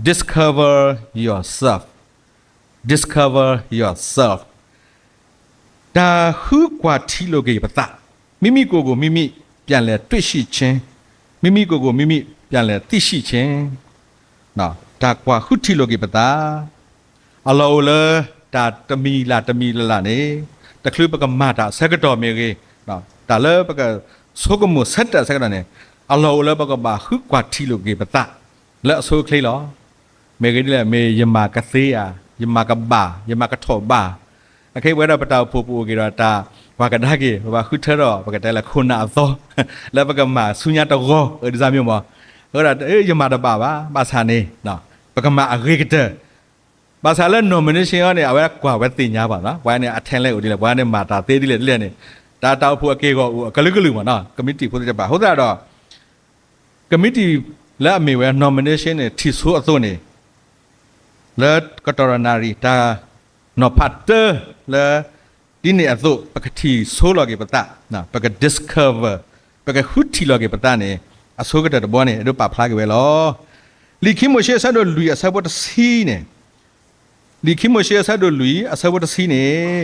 discover yourself, discover yourself. တၢ်ဃုကွၢ်ထံလိာ်က့ၤပသး, မံမံၤကိုယ်ကိုယ်မံမံၤ ပြန်လည်တွေ့ရှိခြင်း, မံမံၤကိုယ်ကိုယ်မံမံၤ ပြန်လည်သိရှိခြင်း. တၢ်ကွၢ်ဃုထံလိာ်က့ၤပသး, အလီၢ်အိၣ်လၢ တၢ်တမံၤလၢ်တမံၤလၢ်လၢ်န့ၣ် တချုးပကမၤတၢ်အဆၢကတီၢ်မ့ၢ်ဂ့ၤ, တၢ်လၢပကဆိကမိၣ်ဆၢတဲာ်အဆၢကတီၢ်န့ၣ် အလီၢ်အိၣ်လၢပကဘၣ်ဃုကွၢ်ထံၣ်လိာ်က့ၤပသး လၢအဆိအချ့လီၤ. မ့ၢ်ဂ့ၤဒ်လဲၣ်, မ့ၢ်ယမၤကသ့ဧါ, ယမၤကဘၣ်, ယမၤကထီၣ်ဘၣ်. အခဲအံၤပဝဲဒၣ်ပတၢ်အိၣ်ဖှိၣ်ပအိၣ်က့ၤဒီးတၢ်ကွၢ်ကဒါက့ၤ ပဘၣ်ဃုထၢထီၣ် ပကတဲလၢခိၣ်နၢ်အသီ လၢပကမၤဆူညါတဂီၤ အဒ်စၢ်မ့ၢ်မး, အဃိဒီး ယမၤတဘၣ်ဘၣ်, ဘၣ်ဆၣ်န့ၣ် ပကမၤအဂ့ၤကတၢၢ် ဘၣ်ဆၣ်လၢ nomination အံၤန့ၣ် အဝဲဒၣ်ကွၢ်ဝဲသ့ၣ်ညါဘၣ်နီၤ, ပှၤန့ၣ် အ talent အိၣ်ဒ်လဲၣ်, ပှၤန့ၣ်မၤတၢ်သ့ဒ်လဲၣ်ဒ်လဲၣ်န့ၣ်, တၢ်တၢ်အိၣ်ဖှိၣ်အက့ၢ်အဂီၤအိၣ်အကလုာ်ကလုာ်မးနီၤ, ကမံးတံာ်ဖိသ့ၣ်တဖၣ်. အဃိသတးဒီး ကမံးတံာ်လၢအမ့ၢ်ဝဲ nomination န့ၣ် ထံၣ်ဆိအသိးန့ၣ် လၢကတီၢ်ဒီးနၣ်ရံၣ် တၢ်နီၤဖးတၢလၢ ဒ်န့ၣ်အသိး ပကထံၣ်ဆိလီၤက့ၤပသး, ပက discover, ပကဃုထံၣ်လီၤက့ၤပသးန့ၣ် အဆိကတၢၢ်တဘီန့ၣ် အဲၣ်ဒိးပာ်ဖျါက့ၤဝဲလီၤ. လံာ်ခံမိၤၡ့အဆၢဒိၣ်လွံၢ်အဆၢဖိတဆံန့ၣ်, လံာ်ခံမိၤၡ့အဆၢဒိၣ်လွံၢ်အဆၢဖိတဆံန့ၣ်,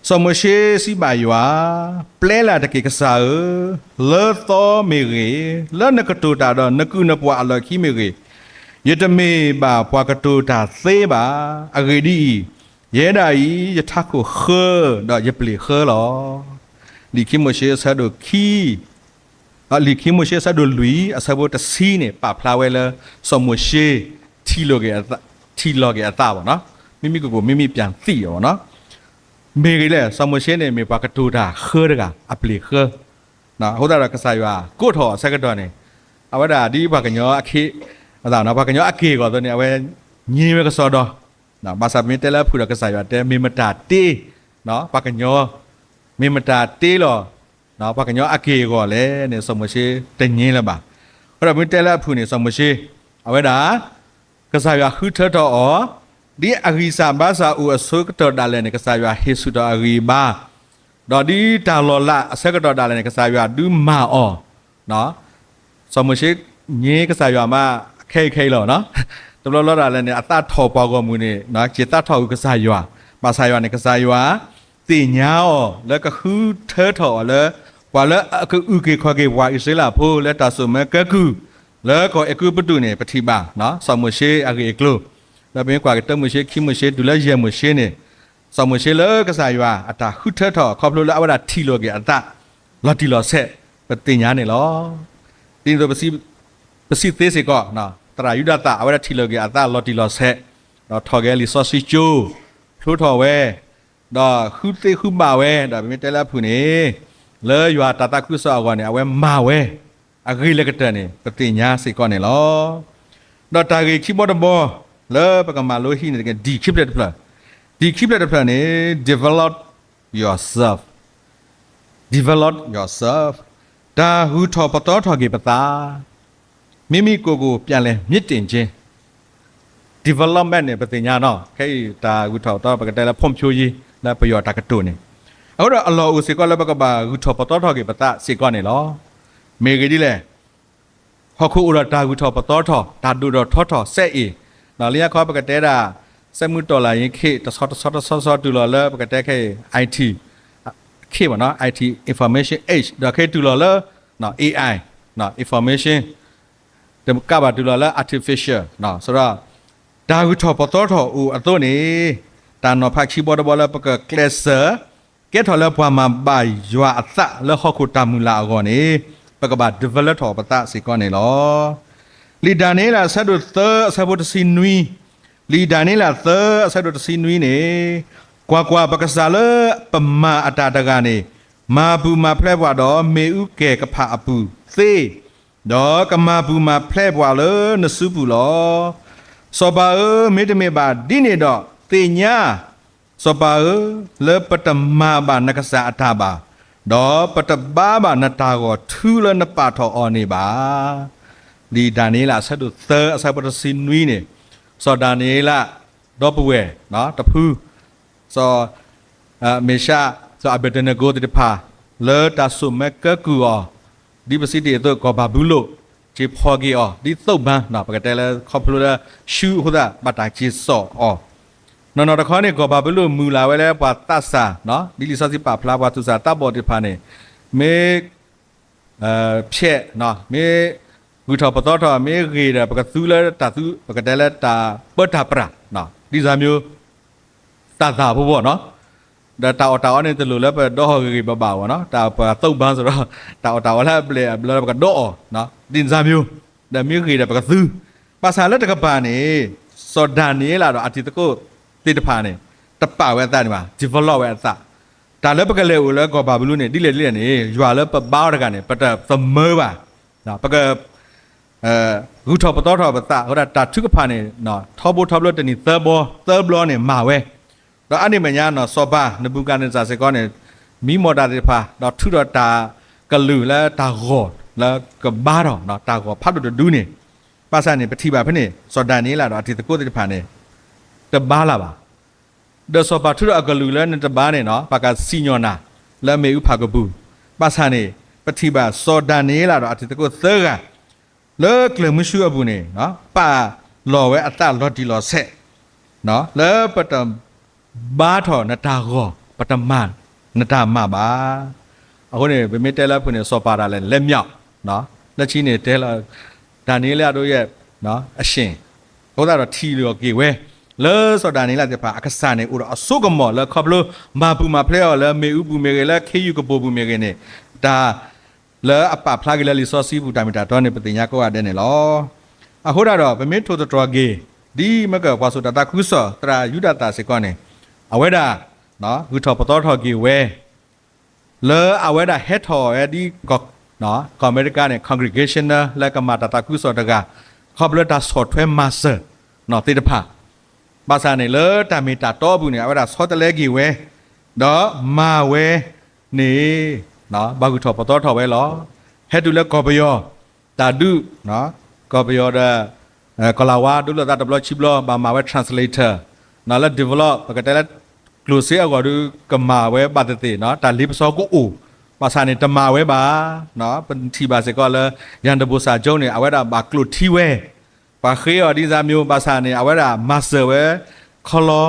စီၤမိၤၡ့စံးဘၣ်ယွၤ, ပျဲလၢ်တက့ၢ်ကစၢ်ဧၢ, လၢသီမ့ၢ်ဂ့ၤ, လၢနကတိၤတၢ်ဒီးနကုၢ်နပှၤအလီၢ်ခံမ့ၢ်ဂ့ၤ, ယတမ့ၢ်ဘၣ်ပှၤကတိၤတၢ်သ့ဘၣ်. အဂ့ၢ်ဒ်အံၤ, ယဲဒၣ်အံၤ ယထးခိၣ်ဃၢ, ဒီးယပျ့ၤဃၢလီၤ. လံာ်ခံမိၤၡ့အဆၢဒိၣ်ခံ လံာ်ခံမိၤၡ့အဆၢဒိၣ်လွံၢ်အဆၢဖိတဆံန့ၣ် ပာ်ဖျါဝဲလၢ စီၤမိၤၡ့ ထံၣ်လိာ်က့ၤအသးဘၣ်နီၤ, မ့မ့ၢ်ကကိၣ် မ့မ့ၢ်ပၠးသံအီၤဘၣ်နီၤ. မ့ၢ်ဂ့ၤလဲၣ်, စီၤမိၤၡ့န့ၣ် မ့ၢ်ပှၤကတိၤတၢ်ဃၢတဂၤ အပျ့ၤဃၢ, အဃိသတးဒီးကစၢ်ယွၤကိးထီၣ်အဆၢကတီၢ်န့ၣ်, အဝဲဒၣ်ဒ်ပှၤကညီအခ့, ပှၤကညီအက့ၢ်အဂီၤအသိးန့ၣ် အဝဲ ည့ဝဲကစီဒီ, ဘၣ်ဆၣ်ပမ့ၢ်တဲလၢအဖုၣ်ဒီးကစၢ်ယွၤတဲ မ့ၢ်မတၤတ့ ပှၤကညီ, မ့ၢ်မတၤတ့လီၤ ပှၤကညီအက့ၢ်အဂီၤလဲၣ်န့ၣ် စီၤမိၤၡ့တည့လၢၤဘၣ်. အဃိဒီးပမ့ၢ်တဲလၢအဖုၣ်န့ၣ် စီၤမိၤၡ့ အဝဲဒၣ် ကစၢ်ယွၤဃုထၢထီၣ်အီၤ ဒ်အဂံၢ်စၢ်ဘါစၢ်အိၣ်အဆိကတၢၢ်ဒၣ်လဲာ်န့ၣ် ကစၢ်ယွၤဟ့ၣ်ဆူၣ်ထီၣ်အဂံၢ်အဘါ, ဒီးဒ်တၢ်လီၤလးအဆၢကတီၢ်ဒၣ်လဲာ်န့ၣ် ကစၢ်ယွၤဒုးမၤအီၤ စီၤမိၤၡ့ည့ကစၢ်ယွၤမး ခဲအံၤခဲအံၤလီၤ. တဘျီဘျီဒၣ်လဲာ်န့ၣ် အသးထီၣ်ပှၤဂီၢ်မုၢ်န့ၣ် က့ၤသးထီၣ်ဃုာ်ကစၢ်ယွၤ, ဘၣ်ဆၣ်ယွၤန့ၣ် ကစၢ်ယွၤ သ့ၣ်ညါအီၤလၢကဃုထၢထီၣ်အီၤလၢ ပှၤလၢအကအုၣ်က့ၤခီၣ်က့ၤပှၤအံၣ်စရ့လးဖိလၢတၢ်စိာ်မၢကဲကုၢ် လၢကီၢ်အဲၤကူပတူးန့ၣ် ပထံၣ်ဘၣ် စီၤမိၤၡ့အဂ့ၢ်အကျိၤ, ဒီးပမ့ၢ်ကွၢ်ကတၢၢ်မိၤၡ့ ခံမိၤၡ့ တုၤလၢယဲၢ်မိၤၡ့န့ၣ်, စီၤမိၤၡ့လၢကစၢ်ယွၤအတၢ်ဃုထၢထီၣ် ခီဖျိလၢအဝဲဒၣ်ထံၣ်လိာ်က့ၤအသး လီၤတံၢ်လီၤဆဲး ပသ့ၣ်ညါန့ၣ်လီၤ. ဒ်န့ၣ်အသိး ပစံးသ့စ့ၢ်ကီး သရၣ်ယူဒၤသၣ် အဝဲဒၣ်ထံၣ်လိာ်က့ၤအသးလီၤတံၢ်လီၤဆဲး, ဒီးထီၣ်က့ၤလံာ်စီဆှံကၠိ, ဖျိထီၣ်ဝဲ, ဒီးဃုသ့ဃုဘၣ်ဝဲ, ဒီးပမ့ၢ်တဲလၢအဖုၣ်န့ၣ်, လၢယွၤတၢ်သးခုကစီၣ်အဂီၢ်န့ၣ် အဝဲမၤဝဲ, အဂ့ၢ်လၢကတၢၢ်န့ၣ် ပသ့ၣ်ညါစ့ၢ်ကီးန့ၣ်လီၤ. ဒီးတၢ်ဂ့ၢ်ခံဘီတဘီ လၢပကမၤလိဟံးန့ၣ်တက့ၢ် ဒံၣ်ခံဖျၢၣ်တဖျၢၣ်, ဒံၣ်ခံဖျၢၣ်တဖျၢၣ်န့ၣ် develop yourself, develop yourself, တၢ်ဂုၤထီၣ်ပသီထီၣ်က့ၤပသး, မ့မ့ၢ်ကိၢ်ကိၢ် ပြန်လည်မြင့်တင်ခြင်း, development န့ၣ် ပသ့ၣ်ညါနီၤ ခဲအံၤတၢ်ဂုၤထီၣ်ပသီ ပကတဲလၢ ဖွံ့ဖြိုးရေး လၢပယီၤတၢ်ကတိၤန့ၣ်, အဃိဒီးအလီၢ်အိၣ်စ့ၢ်ကီးလၢပကဘၣ်ဂုၤထီၣ်ပသီထီၣ်က့ၤပသးစ့ၢ်ကီးန့ၣ်လီၤ. မ့ၢ်ဂ့ၢ်ဒ်လဲၣ်, ဟီၣ်ခိၣ်အိၣ်ဒီးတၢ်ဂုၤထီၣ်ပသီထီၣ် တၢ်ဒိၣ်ထီၣ်ထီထီၣ်စဲအံၤ, လၢညါခီပကတဲဒၣ် စက်မှုတော်လှန်ရေးခေတ် တဆီတဆီတဆီဆီတုၤလီၤလၢပကတဲခဲအံၤ IT ခေတ်မးနီၤ IT information age ဒီးခဲအံၤတုၤလီၤလၢ AI information တကးဘၣ်တုၤလီၤလၢ artificial ဆိုတော့ တၢ်ဂုၤထီၣ်ပသီထီၣ်အိၣ်အသိးန့ၣ် တၢ်နီၤဖးခံဘီတဘီလၢပကကျဲးစၢး ကဲထီၣ်လၢပှၤမၤဘၣ်ယွၤအသးလၢဟီၣ်ခိၣ်တၢ်မုၢ်လၢ်အဂီၢ်န့ၣ် ပကဘၣ် develop ထီၣ်ပသးစ့ၢ်ကီးန့ၣ်လီၤ. လံာ်ဒၤနံးယ့လးအဆၢဒိၣ်သၢအဆၢဖိတဆံနွံ, လံာ်ဒၤနံးယ့လးသၢအဆၢဒိၣ်တဆံနွံန့ၣ်, ကွၢ်ကွၢ်, ပကစၢ်လၢပမၤအတၢ်တဂၤန့ၣ် မၤပူၤမၤဖျဲးပှၤဒီးမ့ၣ်အူကဲၤကဖၣ်အပူၤသ့, ဒီးကမၤပူၤမၤဖျဲးပှၤလၢနစုပူၤလီၤ. စီၤပၤဧၢ, မ့တမ့ၢ်ဘၣ်ဒ်န့ၣ်ဒီး သ့ၣ်ညါ စီၤပၤဧၢ, လၢပတမၤဘၣ်နကစၢ်အတၢ်ဘၣ်, ဒီးပတဘါဘၣ်နတၢ်ဂီၤထူလၢနပာ်ထီၣ်အီၤန့ၣ်ဘၣ်. လံာ်ဒၤနံးယ့လးအဆၢဒိၣ်သၢအဆၢဖိတဆံနွံန့ၣ်, စီၤဒၤနံးယ့လး ဒီပုၢ်ဝဲၢ် တဖု စီၤ မ့ၤၡး, စီၤအဘ့းနကိၤသ့ၣ်တဖၣ် လၢတၢ်စိာ်မၢကၢကုၢ်အီၤ, ဒ်ပစံးတ့ၢ်အသိး ကီၢ်ဘၤဘူလိၣ် က့ၤဖီၣ်က့ၤအီၤ ဒ်သိးဘၣ်, ပကတဲလၢခီဖျိလၢ ဆူအဃိသတး ဘၣ်တၢ်က့ၤစိာ်အီၤ, နီၢ်နီၢ်တခီန့ၣ် ကီၢ်ဘၤဘူလိၣ်မုၢ်လၢ်ဝဲလၢပှၤသးစၢ်, ဒ်လံာ်စီဆှံပာ်ဖျါ ပှၤသူၣ်စၢ်သးဘီၣ်သ့ၣ်တဖၣ်န့ၣ် မ့ၢ် ဖျဲး, မ့ၢ်ဂုၤထီၣ်ပသီထီၣ် မ့ၢ်ဂ့ၤဒီး ပကသူလၢတၢ်သူ ပကတဲလၢတၢ်ပၢတၢ်ပြး, ဒ်သိးမ့ၢ် တၢ်သၣ်ဖိဘီနီၤ, ဒီးတၢ်အီၣ်တၢ်အီန့ၣ် တလိၣ်လၢပဒီဟီၣ်ဂ့ၤဂ့ၤဘၣ်ဘၣ်ဘီနီၤ, တၢ်ပှၤသိၣ်ဘၣ်စ့ၢ်ဒီး တၢ်အီၣ်တၢ်အီလၢအဘျဲၣ်အဘျၢပကဒီအီၣ် ဒ်န့ၣ်စၢ်မံၤ, ဒီးမ့ၢ်ဂ့ၤဒီးပကသု, ဘၣ်ဆၣ်လၢတကပၤန့ၣ် စီၤဒၤနံးယ့လးဒီးအတံၤသကိးသ့ၣ်တဖၣ်န့ၣ် တပာ်ဝဲအသးန့ၣ်ဘၣ်, develop ဝဲအသး, တၢ်လၢပကလဲၤအိၣ်လၢကီၢ်ဘၤဘူလိၣ်န့ၣ် ဒ်လဲၣ်ဒ်လဲၣ်န့ၣ် ယွၤလၢပဘါအီၤတဂၤန့ၣ် ပတသမၢဘၣ်, ပက ဂုၢ်ထီၣ်ပသီထီၣ်ပသး, အဃိဒၣ်တၢ်ထုကဖၣ်န့ၣ် ထီဘိထီဘိတနံၣ်သၢဘီ သၢဘျီန့ၣ်မၤဝဲ, ဒီးအါန့ၢ်မဲာ်ညါနီၤ စီၤပၤနဘူၤခၣ်နံၤစၢ်စ့ၢ်ကီးန့ၣ် မံမီၢ်တၢ်သ့ၣ်တဖၣ် ဒီးထုးထီၣ်တၢ်ကလုၢ်လၢတၢ်ဂီၤလၢကဘါထီၣ် တၢ်ဂီၤဖးဒိၣ်တဒုန့ၣ်, ဘၣ်ဆၣ်န့ၣ် ပထံၣ်ဘၣ်ဖဲန့ၣ် စီၤဒၤနံးယ့လးဒီးအတံၤသကိးသ့ၣ်တဖၣ်န့ၣ် တဘါလၢၤဘၣ် ဒီးစီၤပၤထုးထီၣ်အကလုၢ်လၢနတဘါန့ၣ်နီၤ ပကစံၣ်ညီၣ်နၤ လၢမ့ၣ်အူဖးကပူၤ, ဘၣ်ဆၣ်န့ၣ် ပထံၣ်ဘၣ်စီၤဒၤနံးယ့လးဒီးအတံၤသကိးသၢဂၤ လၢကျၢၢ်မုဆူအပူၤန့ၣ် ပာ်လီၤဝဲအသးလီၤတံၢ်လီၤဆဲး လၢပတ ဘါထီၣ်နတၢ်ဂီၤ ပတမၤနတၢ်မၤဘၣ်. အဃိန့ၣ် ပမ့ၢ်တဲလၢအဖုၣ်န့ၣ် စီၤပၤဒၣ်လဲာ် လဲၤမၠီၣ်, လၢခံန့ၣ်တဲလီၤ ဒၤနံးယ့လးဒိယဲၢ် အရှ့ၣ်, အဃိသတးဒီးထံၣ်လိာ်က့ၤဝဲ လၢစီၤဒၤနံးယ့လးသ့ၣ်တဖၣ် အကစၢ်န့ၣ် အိၣ်ဒီးအစိကမီၤလၢခီဖျိ မၤပူၤမၤဖျဲးအီၤလၢမ့ၣ်အူပူၤမ့ၢ်ဂ့ၤ လၢခ့ယုၢ်ကပိာ်ပူၤမ့ၢ်ဂ့ၤန့ၣ် တၢ် လၢအပာ်ဖျါက့ၤလၢလံာ်စီဆှံပူၤတၢ်မ့ၢ်တၢ်တီန့ၣ် ပသ့ၣ်ညါကိးဂၤဒဲးန့ၣ်လီၤ. အဃိဒၣ်ဒီး ပမ့ၢ်ထိၣ်သတြီၤက့ၤ ဒ်မ့ၢ်ကပှၤစိာ်တၢ်သးခုကစီၣ် သရၣ်ယူဒၤသၣ်စ့ၢ်ကီးန့ၣ် အဝဲဒၣ် ဂုၢ်ထီၣ်ပသီထီၣ်က့ၤဝဲ လၢအဝဲဒၣ်ဟဲထီၣ်ဝဲဒ် ကီၢ်အမဲရကၤန့ၣ် congregational လၢကမၤတၢ်သးခုကစီၣ်တဂၤ ခီဖျိလၢတၢ်ဆီၣ်ထွဲမၤစၢၤသ့ၣ်တဖၣ် ဘၣ်ဆၣ်န့ၣ် လၢတၢ်မ့ၢ်တၢ်တီအပူၤန့ၣ် အဝဲဒၣ်ဆီတလဲက့ၤဝဲ ဒီးမၤဝဲန့ၣ် ဘၣ်ဂုၢ်ထီၣ်ပသီထီၣ်ဝဲလီၤ. ဟဲတုၤလၢကီၢ်ပယီၤ တၢ်ဒုး ကီၢ်ပယီၤဒီး ကီၢ်လၤဝါ ဒိလီၤသးတဘျီခံဘျီ ဘၣ်မၤဝဲ translator လၢ develop ပကတဲလၢ ကျိၣ်စ့အဂီၢ်ဒုး ကမၤဝဲဘၣ်သ့ၣ်သ့ၣ် တၢ်လ့ပစီကအိၣ် ဘၣ်ဆၣ်န့ၣ် တမၤဝဲဘၣ်. ပထံၣ်ဘၣ်စ့ၢ်ကီးလၢ ယၤတဘိၣ်စၣ်ကၠိန့ၣ် အဝဲဒၣ်ဘၣ်ကျိၣ်ထံဝဲ ပှၤဃ့အီၤဒ်စၢ်မံၤ ဘၣ်ဆၣ်န့ၣ် အဝဲဒၣ်မၤစၢၤဝဲ ခီလီ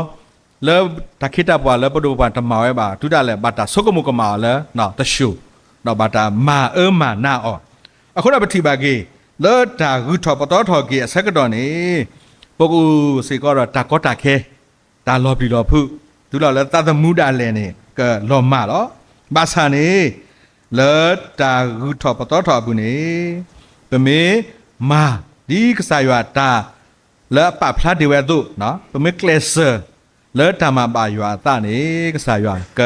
လၢတၢ်ခ့တၢ်ပှၤလၢပဒိၣ်ပပှၢ်တမၤဝဲဘၣ် တုၤဒၣ်လဲာ်ဘၣ်တၢ်ဆိကမိၣ်ကမၣ်အီၤလၢ တၡိၣ် ဒီးဘၣ်တၢ်မၤအၢမၤနးအီၤ. အဃိဒီးပထံၣ်ဘၣ်က့ၤ လၢတၢ်ဂုၢ်ထီၣ်ပသီထီၣ်က့ၤအဆၢကတီၢ်န့ၣ် ပကအိၣ်စ့ၢ်ကီးဒီးတၢ်ကီတၢ်ခဲ တၢ်လီၤပျံၤလီၤဖုး တုၤလီၤလၢသးသမူဒၣ်လဲာ်န့ၣ် ကလီၤမၢ်လီၤ. ဘၣ်ဆၣ်န့ၣ် လၢတၢ်ဂုၢ်ထီၣ်ပသီထီၣ်အပူၤန့ၣ် ပမ့ၢ်မၤ ဒ်ကစၢ်ယွၤတၢ် လၢအပာ်ဖျါတ့ၢ်ဝဲအသိး ပမ့ၢ်ကျဲးစၢး လၢတၢ်မၤဘၣ်ယွၤအသးန့ၣ် ကစၢ်ယွၤက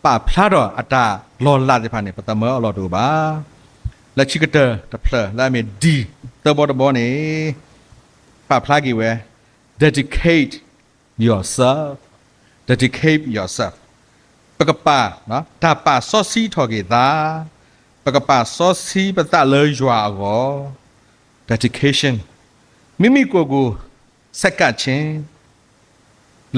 ပာ်ဖျါထီၣ်အတၢ်လီၤလးသ့ၣ်တဖၣ်န့ၣ် ပသမၢအလီၢ်တအိၣ်ဘၣ်. လၢခံကတၢၢ်တဖျၢၣ်လၢအမ့ၢ် D သၢဘီတဘီန့ၣ် ပာ်ဖျါက့ၤဝဲ dedicate yourself, dedicate yourself ပကပာ် တၢ်ပာ်စီဆှံထီၣ်က့ၤသး, ပကပာ်စီဆှံပသးလၢယွၤအဂီၢ် dedication မ့မ့ၢ်ကိၢ်ကိၢ် ဆက်ကပ်ခြင်း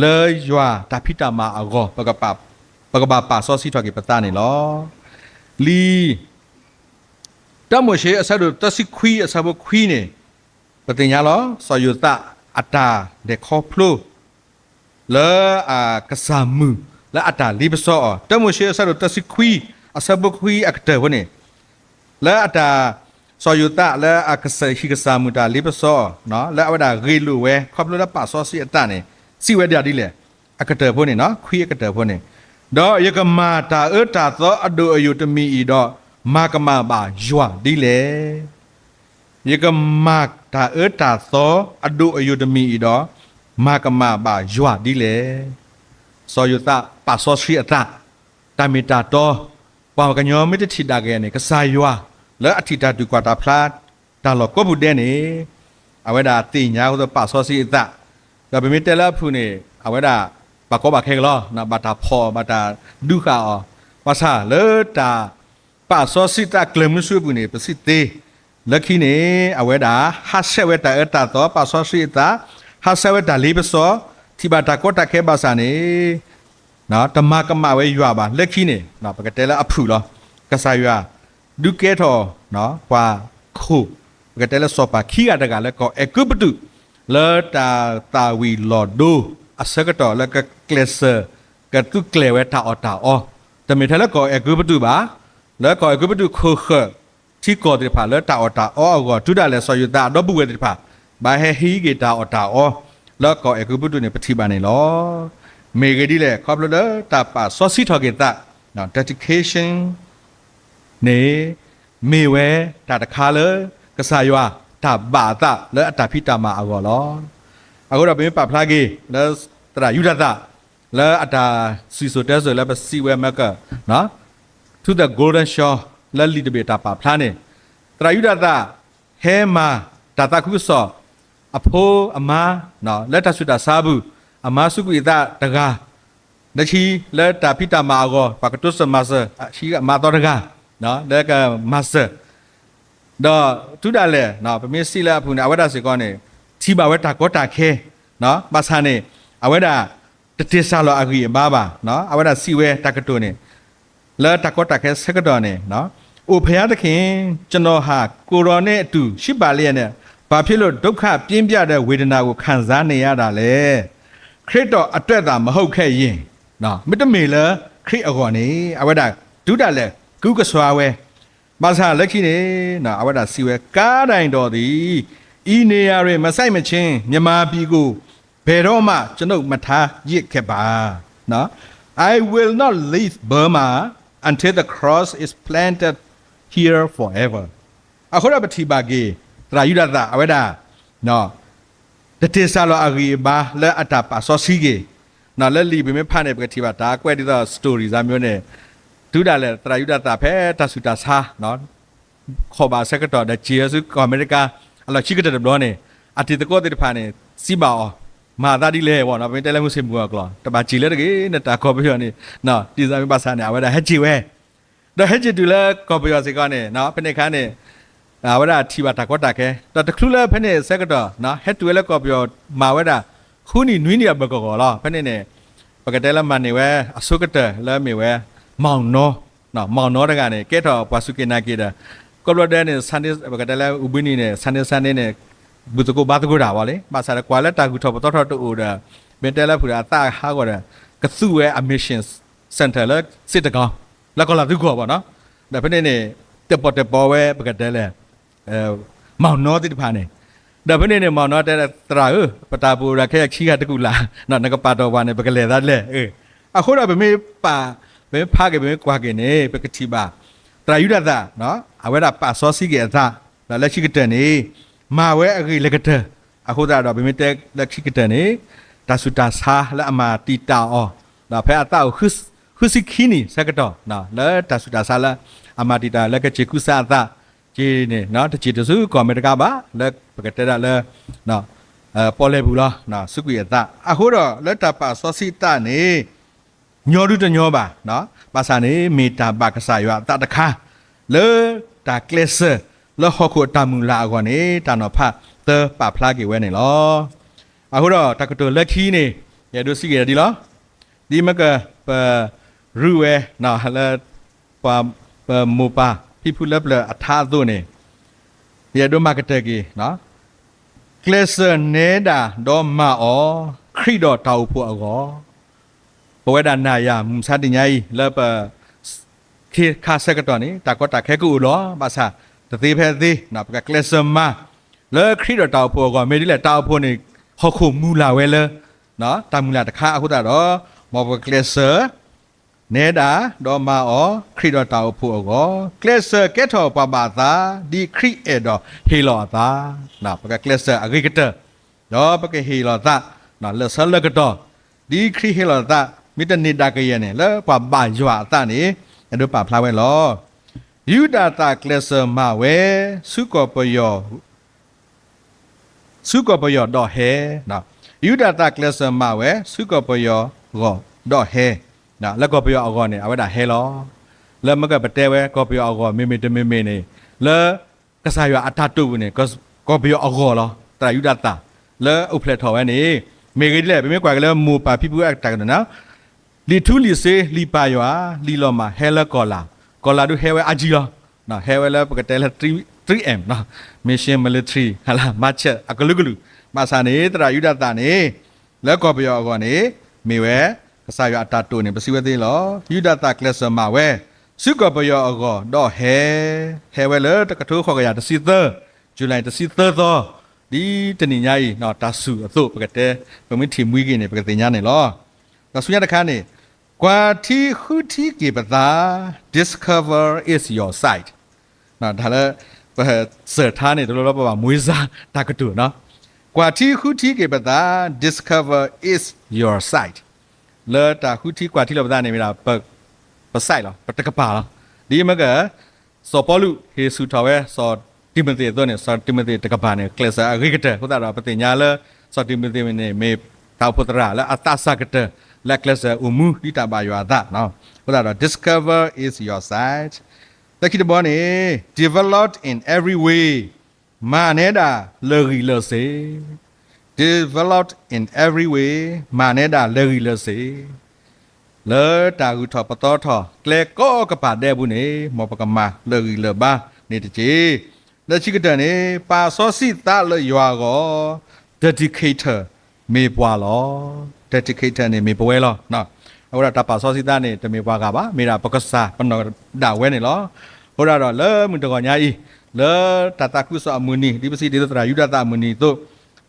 လၢယွၤတၢ်ဖံးတၢ်မၤအဂီၢ် ပကဘၣ်ပာ်စီဆှံထီၣ်က့ၤပသးန့ၣ်လီၤ. လံာ် တၢမိၤၡ့အဆၢဒိၣ်သၢဆံခွံအဆၢဖိခွံန့ၣ် ပသ့ၣ်ညါလီၤ စီၤယိၤသးအတၢ်လဲၤခီဖျိ လၢအကစၢ်မုၣ် လၢအတၢ်လ့ပစီအီၤ တၢမိၤၡ့အဆၢဒိၣ်သၢဆံခွံ အဆၢဖိခွံအကတၢၢ်ဖိန့ၣ် လၢအတၢ် စီၤယိၤသးလၢအကစၢ်ဟံၣ်ကစၢ်မုၣ်တၢ်လ့ပစီအီၤ လၢအဝဲဒၣ်ဂ့ၢ်လိာ်ဝဲ ခီဖျိလၢပာ်စီဆှံအသးန့ၣ် စံးဝဲဒၣ်ဒ်လဲၣ် အကတၢၢ်ဖိန့ၣ် ခွံအကတၢၢ်ဖိန့ၣ်, ဒီးယကမၤတၢ်အၢတၢ်သီအဒိၣ်အယိာ်တမံၤအံၤဒီး မၤကမၣ်ဘၣ်ယွၤဒ်လဲၣ်. ယကမၤတၢ်အၢတၢ်သီအဒိၣ်အယိာ်တမံၤအံၤဒီး မၤကမၣ်ဘၣ်ယွၤဒ်လဲၣ်. စီၤယိၤသးပာ်စီဆှံအသး တၢ်မ့ၢ်တၢ်တီ, ပှၤကညီမ့ၢ်တထံၣ်ဒၣ်က့ၤန့ၣ် ကစၢ်ယွၤ လၢအထံၣ်တၢ်ဒုးကွၢ်တၢ်ဖျါ တၢ်လီၢ်ကိးပူၤဒဲးန့ၣ် အဝဲဒၣ်သ့ၣ်ညါအသိးပာ်စီဆှံအသး, ဒီးပမ့ၢ်တဲလၢအဖုၣ်န့ၣ် အဝဲဒၣ် ဘၣ်ကီဘၣ်ခဲကလီၤ, ဘၣ်တၢ်ဖီၣ်အီၤ ဘၣ်တၢ်ဒုးဃာ်အီၤ, ဘၣ်ဆၣ်လၢတၢ် ပာ်စီဆှံအသးကျၢၤမုဆူအပူၤန့ၣ် ပစံးသ့, လၢခံန့ၣ် အဝဲဒၣ် ဟးဆှဲးဝဲတၢ်အၢတၢ်သီ ပာ်စီဆှံအသး, ဟးဆှဲးဝဲတၢ်လ့ပစီ, ထံၣ်ဘၣ်တၢ်ကီတၢ်ခဲဘၣ်ဆၣ်န့ၣ် တမၤကမၣ်ဝဲယွၤဘၣ်. လၢခံန့ၣ် ပကတဲလၢအဖုၣ်လီၤ. ကစၢ်ယွၤ ဒုးကဲထီၣ် ပှၤခိၣ်, ပကတဲလၢစီၤပၤခံဂၤတဂၤလၢကီၢ်အဲၤကူပတူး, လၢတၢ်သၣ်ဝံၤလီၤဒိအဆၢကတီၢ်လၢကကျဲးစၢး ကသုးကျဲၤဝဲတၢ်အီၣ်တၢ်အီ, တမ့ၢ်ထဲလၢကီၢ်အဲၤကူပတူးဘၣ်, လၢကီၢ်အဲၤကူပတူးခိၣ်ဃၢၤ ထံကီၢ်သ့ၣ်တဖၣ်လၢတၢ်အီၣ်တၢ်အီအဂီၢ် တုၤဒၣ်လဲာ်စီၤယိၤသးအဒီပုၢ်ဝဲၢ်သ့ၣ်တဖၣ် ဘၣ်ဟဲဟံးက့ၤတၢ်အီၣ်တၢ်အီ, လၢကီၢ်အဲၤကူပတူးန့ၣ် ပထံၣ်ဘၣ်န့ၣ်လီၤ. မ့ၢ်ဂ့ၢ်ဒ်လဲၣ် ခီဖျိလၢတၢ်ပာ်စီဆှံထီၣ်က့ၤသး dedication န့ၣ် မ့ၢ်ဝဲတၢ်တခါလၢ ကစၢ်ယွၤတၢ်ဘၣ်အသးလၢအတၢ်ဖံးတၢ်မၤအဂီၢ်လီၤ. အဃိဒီးပမ့ၢ်ပာ်ဖျါက့ၤ လၢသရၣ်ယူဒၤသၣ် လၢအတၢ်စံၣ်စိၤတဲစိၤလၢပစံးဝဲမ့ၢ်က To the Golden Shore လၢလံာ်တဘ့ၣ်တၢ်ပာ်ဖျါန့ၣ် သရၣ်ယူဒၤသၣ် ဟဲမၤတၢ်သးခုကစီၣ် အဖိအမါ လၢတၢ်ဆူးတၢ်ဆါအပူၤ အမါစူးကွံာ်အသးတဂၤ လၢခံလၢတၢ်ဖံးတၢ်မၤအဂီၢ် ပှၤကတိစၢၤမၤစၢၤ အမါသီတဂၤ လၢကမၤစၢၤ ဒီးတုၤဒၣ်လဲာ် ပမ့ၢ်စံးလၢအပူၤန့ၣ် အဝဲဒၣ်စ့ၢ်ကီးန့ၣ် ထံၣ်ဘၣ်ဝဲတၢ်ကီတၢ်ခဲ ဘၣ်ဆၣ်န့ၣ် အဝဲဒၣ် တတ့ၢ်စၢ်လီၤအဂံၢ်အဘါဘၣ်. အဝဲဒၣ်စံးဝဲတၢ်ကတိၤန့ၣ် လၢတၢ်ကီတၢ်ခဲဆၢကတီၢ်န့ၣ် အိၣ်ဖယါသခ့ၣ် ကျွန်တော်ဟာ ကိုယ်တော်နဲ့အတူ ရှိပါလျက်နဲ့ ဘာဖြစ်လို့ ဒုက္ခပြင်းပြတဲ့ ဝေဒနာကို ခံစားနေရတာလဲ။ ခရစ်တော်အတွက်သာ မဟုတ်ခဲ့ရင် မ့တမ့ၢ်လၢခရံာ်အဂီၢ်န့ၣ် အဝဲဒၣ်တုၤဒၣ်လဲာ် ကူကဆှါဝဲ ဘၣ်ဆၣ်လၢခံန့ၣ် အဝဲဒၣ်စံးဝဲ ကါတိုင်တော်သည် ဤနေရာတွင် မစိုက်မခြင်း မြန်မာပြည်ကို ဘယ်တော့မှ ကျွန်ုပ်မထားရစ်ခဲ့ပါ။ I will not leave Burma until the cross is planted here forever. အဃိဒီးပထံၣ်ဘၣ်က့ၤ သရၣ်ယူဒၤသၣ် အဝဲဒၣ် တတ့ၢ်စၢ်လီၤအဂံၢ်အဘါလၢအတၢ်ပာ်စီဆှံက့ၤ လၢလံာ်ပမ့ၢ်ဖးန့ၣ် ပကထံၣ်ဘၣ်တၢ်ကွဲးဒ်သိး story စ့ၢ်မ့ၢ်န့ၣ် တုၤဒၣ်လဲာ်သရၣ်ယူဒၤသၣ်ဖဲတၢ်ဆူးတၢ်ဆါ ခီၣ်ဘၣ်ဆၢကတီၢ်ဒီးစံၣ်ဝဲဆူကီၢ်အမဲရကၤ အလီၢ်ခံကတၢၢ်တဘျီန့ၣ် အတံၤသကိးသ့ၣ်တဖၣ်န့ၣ် စံးဘၣ်အီၤ မၤသးဒ်လဲၣ်ဝဲနီၤ ပမ့ၢ်တဲလၢမုၢ်ဆ့ၣ်မုၢ်ဂီၤအကျိာ် တဘၣ်စံၣ်လၢတဂ့ၤ နတၢ်ကီၢ်ပယီၤန့ၣ် ဒ်သိးမ့ၢ်ဘၣ်ဆၣ်န့ၣ် အဝဲဒၣ်ဟဲစံၣ်ဝဲ ဒီးဟဲစံၣ်တုၤလၢကီၢ်ပယီၤစ့ၢ်ကီးန့ၣ် ဖဲန့ၣ်အခါန့ၣ် အဝဲဒၣ်ထံၣ်ဘၣ်တၢ်ကီတၢ်ခဲ ဒီးတချုးလၢဖဲန့ၣ်ဆၢကတီၢ် ဟဲတုၤဝဲလၢကီၢ်ပယီၤမၤဝဲဒၣ် ဃုနံၣ်နွံနံၣ်အဘၢၣ်ကဂီၤလီၤ. ဖဲန့ၣ်န့ၣ် ပကတဲလၢမၤန့ၢ်ဝဲအဆိကတၢၢ်လၢမ့ၢ်ဝဲ မောင်နော မောင်နော တဂၤန့ၣ် ကဲထီၣ်ပှၤစူၢ်က့ၤနာ်က့ၤဒီး ကိးဘျီဒဲးန့ၣ် ပကတဲလၢအူဘံနံၤန့ၣ် Sunday Sunday န့ၣ် ဘူၣ်သကိးဘါသကိးတၢ်ဝဲလံ ဘၣ်ဆၣ်ဒီးကွၢ်လၢတၢ်ဂုၢ်ထီၣ်ပသီထီၣ်တအိၣ်ဒီး မ့ၢ်တဲလၢဖုးဒီးအသးဟးဂီၤဒီး ကသူဝဲအ mission center လၢစ့ၣ်တကီ လၢကီၢ်လၤသူကီၢ်ဘၣ်နီၤ ဒီးဖဲန့ၣ်န့ၣ် တၢၣ်ပီၣ်တၢၣ်ပီဝဲပကတဲလဲၣ် မောင်နော သ့ၣ်တဖၣ်န့ၣ် ဒီးဖဲန့ၣ်န့ၣ် မောင်နော တဲသရၣ်ဧၢ ပတၢ်ပအိၣ်ဒီးခဲအံၤခံဂၤတကူာ်လၢ် နကပာ်တီၢ်ပှၤန့ၣ် ပကလဲၤသးဒ်လဲၣ် အဃိဒီးပမ့ၢ်ပာ် ပမ့ၢ်ဖးက့ၤ ပမ့ၢ်ကွၢ်က့ၤန့ၣ် ပကထံၣ်ဘၣ် သရၣ်ယူဒၤသၣ် အဝဲဒၣ်ပာ်စီဆှံက့ၤအသး ဒီးလၢခံကတၢၢ်န့ၣ် မၤဝဲအဂ့ၢ်လၢကတၢၢ် အဃိသတးဒီး ပမ့ၢ်တဲလၢခံကတၢၢ်န့ၣ် တၢ်ဆူးတၢ်ဆါလၢအမၤတံာ်တာ်အီၤ ဒီးဖဲအသးအိၣ် ဃုဆံခံနံၣ်ဆၢကတီၢ် လၢတၢ်ဆူးတၢ်ဆါလၢအမၤတံာ်တာ်လၢကစၢ်ခူစၢ်အသး က့ၤန့ၣ် တစံၣ်တစုကီၢ်အမဲရကၤဘၣ် လၢပကတဲဒၣ်လၢ ပီၣ်လဲၣ်ပူၤလီၤ စူးကွံာ်အသး အဃိဒီးလၢတၢ်ပာ်စီဆှံအသးန့ၣ် ညီဒုတညီဘၣ် ဘၣ်ဆၣ်န့ၣ် မ့ၢ်တၢ်ဘၣ်ကစၢ်ယွၤအသးတခါ လၢတၢ်ကျဲးစၢးလၢဟီၣ်ခိၣ်အတၢ်မုၢ်လၢ်အဂီၢ်န့ၣ် တၢ်နီၤဖးသၢပာ်ဖျါက့ၤဝဲန့ၣ်လီၤ. အဃိဒီးတၢ်ကတိၤလၢခံန့ၣ် ယအဲၣ်ဒိးစံးက့ၤဒ်လီၤ. ဒ်မ့ၢ်က ပရူးဝဲ လၢ ပှၤ ပမိၢ်ပၢ်ဖံဖုလၢပျၢၤအထါအသိးန့ၣ် ယအဲၣ်ဒိးမၤကတၢၢ်က့ၤ ကျဲးစၢးနဲဒၣ်ဒီးမၤအီၤ ခရံာ်ဒီးတၢ်အိၣ်ဖှိၣ်အဂီၢ် ပဝဲဒၣ်နၤယၤမုၢ်မဆါတနံၤညါအံၤ လၢပ ခ့ခါဆၢကတီၢ်န့ၣ် တၢ်ကီတၢ်ခဲကအိၣ်လီၤ. ဘၣ်ဆၣ် တသ့ဖဲသ့ ပကကျဲးစၢးမၤ လၢခရံာ်ဒီးတၢ်အိၣ်ဖှိၣ်အဂီၢ် မ့ၢ်ဒ်လဲၣ် တၢ်အိၣ်ဖှိၣ်န့ၣ် ဟီၣ်ခိၣ်မုၢ်လၢ်ဝဲလၢ တၢ်မုၢ်လၢ်တခါအဃိသတးဒီး မ်ပကကျဲးစၢး နဲဒၣ်ဒီးမၤအီၤ ခရံာ်ဒီးတၢ်အိၣ်ဖှိၣ်အဂီၢ် ကျဲးစၢးကဲထီၣ်ပှၤဘၣ်အသး ဒ်ခရံာ်အဲၣ်ဒိးဟ့ၣ်လီၤအသး ပကကျဲးစၢးအဂ့ၤကတၢၢ် ဒီးပကဟ့ၣ်လီၤသး လၢဆၢလၢကတီၢ် ဒ်ခရံာ်ဟ့ၣ်လီၤသး မ့ၢ်တန့ၢ်ဒၣ်ကယဲၢ်န့ၣ် လၢပှၤဘၣ်ယွၤအသးန့ၣ် အဲၣ်ဒိးပာ်ဖျါဝဲလီၤ. ယူဒၤသၣ်ကျဲးစၢးမၤဝဲ ဆူကီၢ်ပယီၤ ဆူကီၢ်ပယီၤဒီးဟဲ, ယူဒၤသၣ်ကျဲးစၢးမၤဝဲ ဆူကီၢ်ပယီၤအဂီၢ်ဒီးဟဲ, လၢကီၢ်ပယီၤအဂီၢ်န့ၣ် အဝဲဒၣ်ဟဲလီၤ. လၢမ့ၢ်ကပတဲဝဲ ကီၢ်ပယီၤအဂီၢ် မ့မ့ၢ်တမ့မ့ၢ်န့ၣ် လၢကစၢ်ယွၤအတၢ်တိာ်ပူၤန့ၣ် ကီၢ်ပယီၤအဂီၢ်လီၤ. သရၣ်ယူဒၤသၣ် လၢအိၣ်ဖျဲၣ်ထီၣ်ဝဲန့ၣ် မ့ၢ်ဂ့ၢ်ဒ်လဲၣ် ပမ့ၢ်ကွၢ်က့ၤလၢမိၢ်ပၢ်ဖံဖုအတၢ်ကတိၤန့ၣ် လံာ်ထူလံာ်စ့ လံာ်ပၢ်ယွၤ လံာ်လီၤမၢ် ဟဲလၢကီၢ်လၤ, ကီၢ်လၤဒုးဟဲဝဲအါကံလီၤ. ဟဲဝဲလၢပကတဲလၢ three M, mission, military, မၤစၢၤအကလုာ်ကလုာ်, ဘၣ်ဆၣ်န့ၣ် သရၣ်ယူဒၤသၣ်န့ၣ် လၢကီၢ်ပယီၤအဂီၢ်န့ၣ် မ့ၢ်ဝဲ ကစၢ်ယွၤအတၢ်တိာ်န့ၣ် ပစံးဝဲသ့လီၤ. ယူဒၤသၣ်ကျဲးစၢးမၤဝဲ ဆူကီၢ်ပယီၤအဂီၢ်ဒီးဟဲ, ဟဲဝဲလၢတကထိဃိးကယၤတဆံသၢ July တဆံသၢသီ ဒ်တနံၤညါအံၤ တၢ်စူၢ်အသိး ပကတဲ ပမ့ၢ်ထံၣ်မှံက့ၤန့ၣ် ပကသ့ၣ်ညါန့ၣ်လီၤ. တၢ်ဆူညါတခါန့ၣ် ကွၢ်ထံဃုထံက့ၤပသး, discover is your sight. တၢ်လၢ ပစၢၢ်ထါန့ၣ် တလိၣ်လၢပဘၣ်မွေးစားတၢ်ကတိၤနီၤ. ကွၢ်ထံဃုထံက့ၤပသး, discover is your sight. လၢတၢ်ဃုထံကွၢ်ထံလၢပသးန့ၣ်မ့ၢ်ဒၣ် ပ sight လီၤ, ပတကပၤလီၤ. ဒ်မ့ၢ်က စီၤပီလူးဟ့ၣ်ဆူၣ်ထီၣ်ဝဲ စီၤတံၤမသ့းအသိးန့ၣ် စီၤတံၤမသ့းတကပၤန့ၣ် ကျဲးစၢးအဂ့ၤကတၢၢ်. အဃိသတးဒီး ပသ့ၣ်ညါလၢ စီၤတံၤမသ့းန့ၣ် မ့ၢ်တၢ်အိၣ်ဖှိၣ်သရၣ်လၢအသးစၢ်ကတၢၢ် လၢအကျဲးစၢးအိၣ်မူဒ်တၢ်ဘၣ်ယွၤအသး. အဃိသတးဒီး discover is your sight. သၢခံတဘီန့ၣ် develop in every way, မၤနဲဒၣ်လၢာ်ဂံၢ်လၢာ်စ့ၤ. Develop in every way, မၤနဲဒၣ်လၢာ်ဂံၢ်လၢာ်စ့ၤ. လၢတၢ်ဂုၤထီၣ်ပသီထီၣ် ကျဲကိးကပၤဒဲအပူၤန့ၣ် မ်ပကမၤလၢာ်ဂံၢ်လၢာ်ဘါန့ၣ်တက့ၢ်. လၢခံကတၢၢ်န့ၣ် ပာ်စီဆှံသးလၢယွၤအဂီၢ်, dedicator မ့ၢ်ပှၤလီၤ. Dedicator န့ၣ်မ့ၢ်ပဝဲလီၤ. အဃိဒီးတၢ်ပာ်စီဆှံသးန့ၣ် တမ့ၢ်ပှၤဂၤဘၣ်, မ့ၢ်ဒၣ်ပကစၢ်ပနီၢ်ဒၣ်ဝဲန့ၣ်လီၤ. အဃိဒၣ်ဒီးလၢမုၢ်တဂီၤညါအံၤ လၢတၢ်သးခုကစီၣ်အမုၢ်နံၤ ဒ်ပစံးဒ်သိးသရၣ်ယူဒၤသးအမုၢ်နံၤအသိး,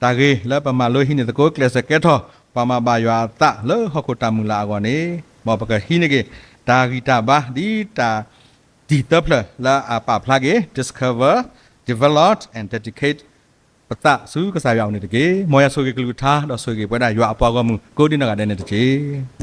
တၢ်ဂ့ၤလၢပမၤလိဟံးန့ၢ်သကိး ကျဲးစၢးကဲထီၣ် ပှၤမၤဘၣ်ယွၤအသးလၢဟီၣ်ခိၣ်တၢ်မုၢ်လၢ်အဂီၢ်န့ၣ်, မ်ပကဟံးန့ၢ်က့ၤ တၢ်ဂံၢ်တၢ်ဘါ ဒ်တၢ်တံၢ်သၢဖျၢၣ်လၢအပာ်ဖျါက့ၤ discover, develop and dedicate ပသးဆူကစၢ်ယွၤအအိၣ်န့ၣ်တက့ၢ်. မ်ယွၤဆိၣ်ဂ့ၤကလုၢ်ကထါ ဒီးဆိၣ်ဂ့ၤပဝဲဒၣ်ယွၤအပှၤဂီၢ်မုၢ် ကိးဒံနီၢ်ဂၤဒဲးန့ၣ်တက့ၢ်.